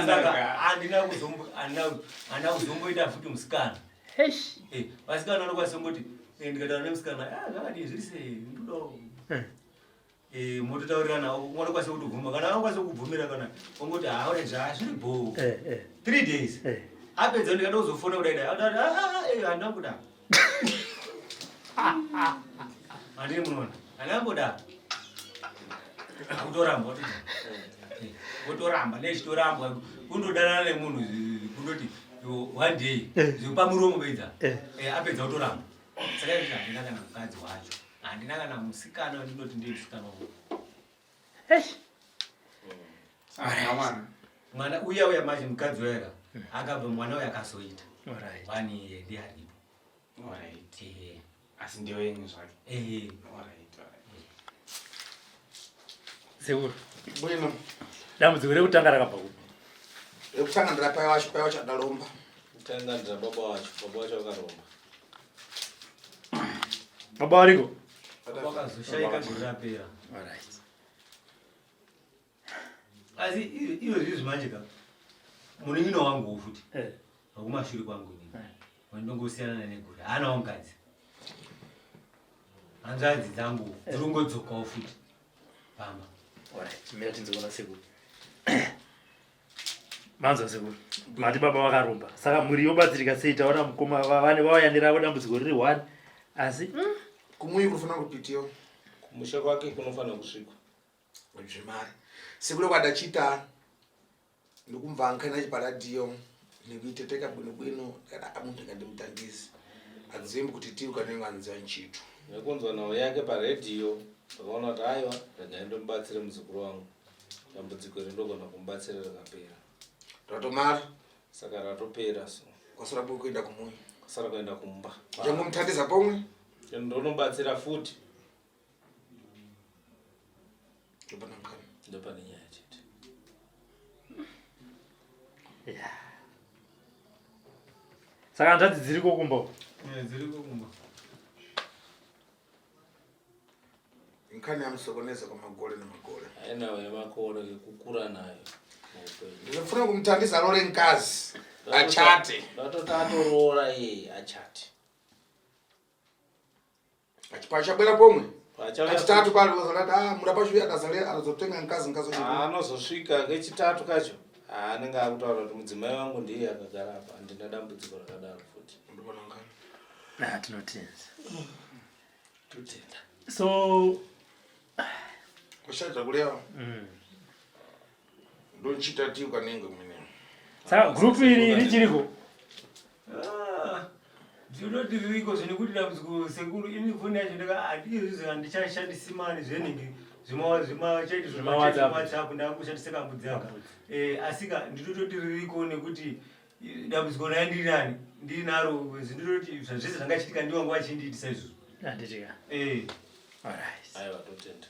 Saka handina kuzomboita futi musikana. Vasikana vanokwanisa kungoti, ndikataura nemusikana, "Ah, zvakadii, zviri sei, ndodawo." Mototaurirana, unokwanisa kutobvuma kana anokwanisa kukubvumira, kana ongoti haure zvazviri bhoo. 3 days apedza, ndikada kuzofona kudai dai, atati, "Ah, handina kuda." Handiri munoona, handina kumboda, akutoramba, wotoramba nechitorambwa. Kundodanana nemunhu kundoti one day, zvekupamuromo bedza, apedza wotoramba. Saka izvi handina kana mukadzi wacho, handina kana musikana wandinoti ndiye musikana wangu. Mwana. Mwana uya uya manje, mukadzi uyaka akabva, mwana uya akazoita one year ndiye aripo. Asi ndewenyu zvake? Eh. Alright. Sekuru. Bwino. Dambudziko rekutanga rakabva kupi? Rekutanga ndirapaya wacho, paya wacho adalomba. Tanga ndira baba wacho, baba wacho vakaromba. Baba variko? Wakazoshaika gore rapera. Alright. Asi iyo zvizvi manje ka munin'ina wanguwo futi wakumashure kwangu inini wandongosiyana naye negore haanawo mukadzi. Hanzvadzi dzangu dziri kungodzokawo futi pamba. Alright, mira tinzoona sekuru. Manzwa sekuru, mati baba vakaromba, saka mhuri yobatsirika sei? Taona mukoma vane vauya neravo dambudziko riri one, asi Kumuyi kunofanira kupitiwa. Kumusha kwake kunofanira kusvikwa. Zvemari sekuru kwadachita ndikumva nkana chiparadiyo nekuiteteka bwino bwino kana amuntu ngandimutandisi adzimbi kuti tiri kanenge anziva nchitu. Nekunzwa nhau yake paredhiyo, ndakaona kuti aiwa, regai ndomubatsire muzukuru wangu. Dambudziko iri ndogona kumubatsira rikapera. Ratomara. Saka ratopera so. Kwasara kuenda kumuyi. Kwasara kuenda kumba. Changomutandisa pomwe. Ndonobatsira futi. Ndopane nkani. Ndopane nyaya chete. Yeah. Saka hanzvadzi dziriko kumba? Dziriko kumba. Nkhani yamusokoneza kwamagore nemagore. Ainawo yemakore ekukura nayo muupenyu. Ndinofuna kumutandisa arore nkazi achate. Ndatoti atoroora iye achate. Pachabwera pomwe. Pachauya Kachitatu pali wazalati murapa shuya akazale akazotenga nkazi nkazi wacho. Anozosvika kechitatu kacho anenge akutaura kuti mudzimai wangu ndiye akagara apa, handina dambudziko rakadaro futi. Ndopana nkhani. Ah, tinotenda. Totenda. So Kushaita kulewa. Ndonchita tiyo kanenge mwene. Saka group iri richiriko? Ndinoti ririko zvine kuti dambudziko sekuru ini foni yacho ndaka handizvi handichashandisi mari zvenhingi zvimachaiti ZvemaWhatsApp. WhatsApp ndangoshandisa kambudzi aka. Asika ndinototi ririko nekuti dambudziko raye ndiri nani ndiri naro, ndinototi zvese zvangachitika ndiwangu vachindiitisa izvozvo. Handitika. Alright. Aiwa, totenda.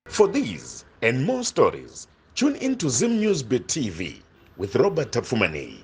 For these and more stories, tune in to Zim News Bit TV with Robert Tafumani.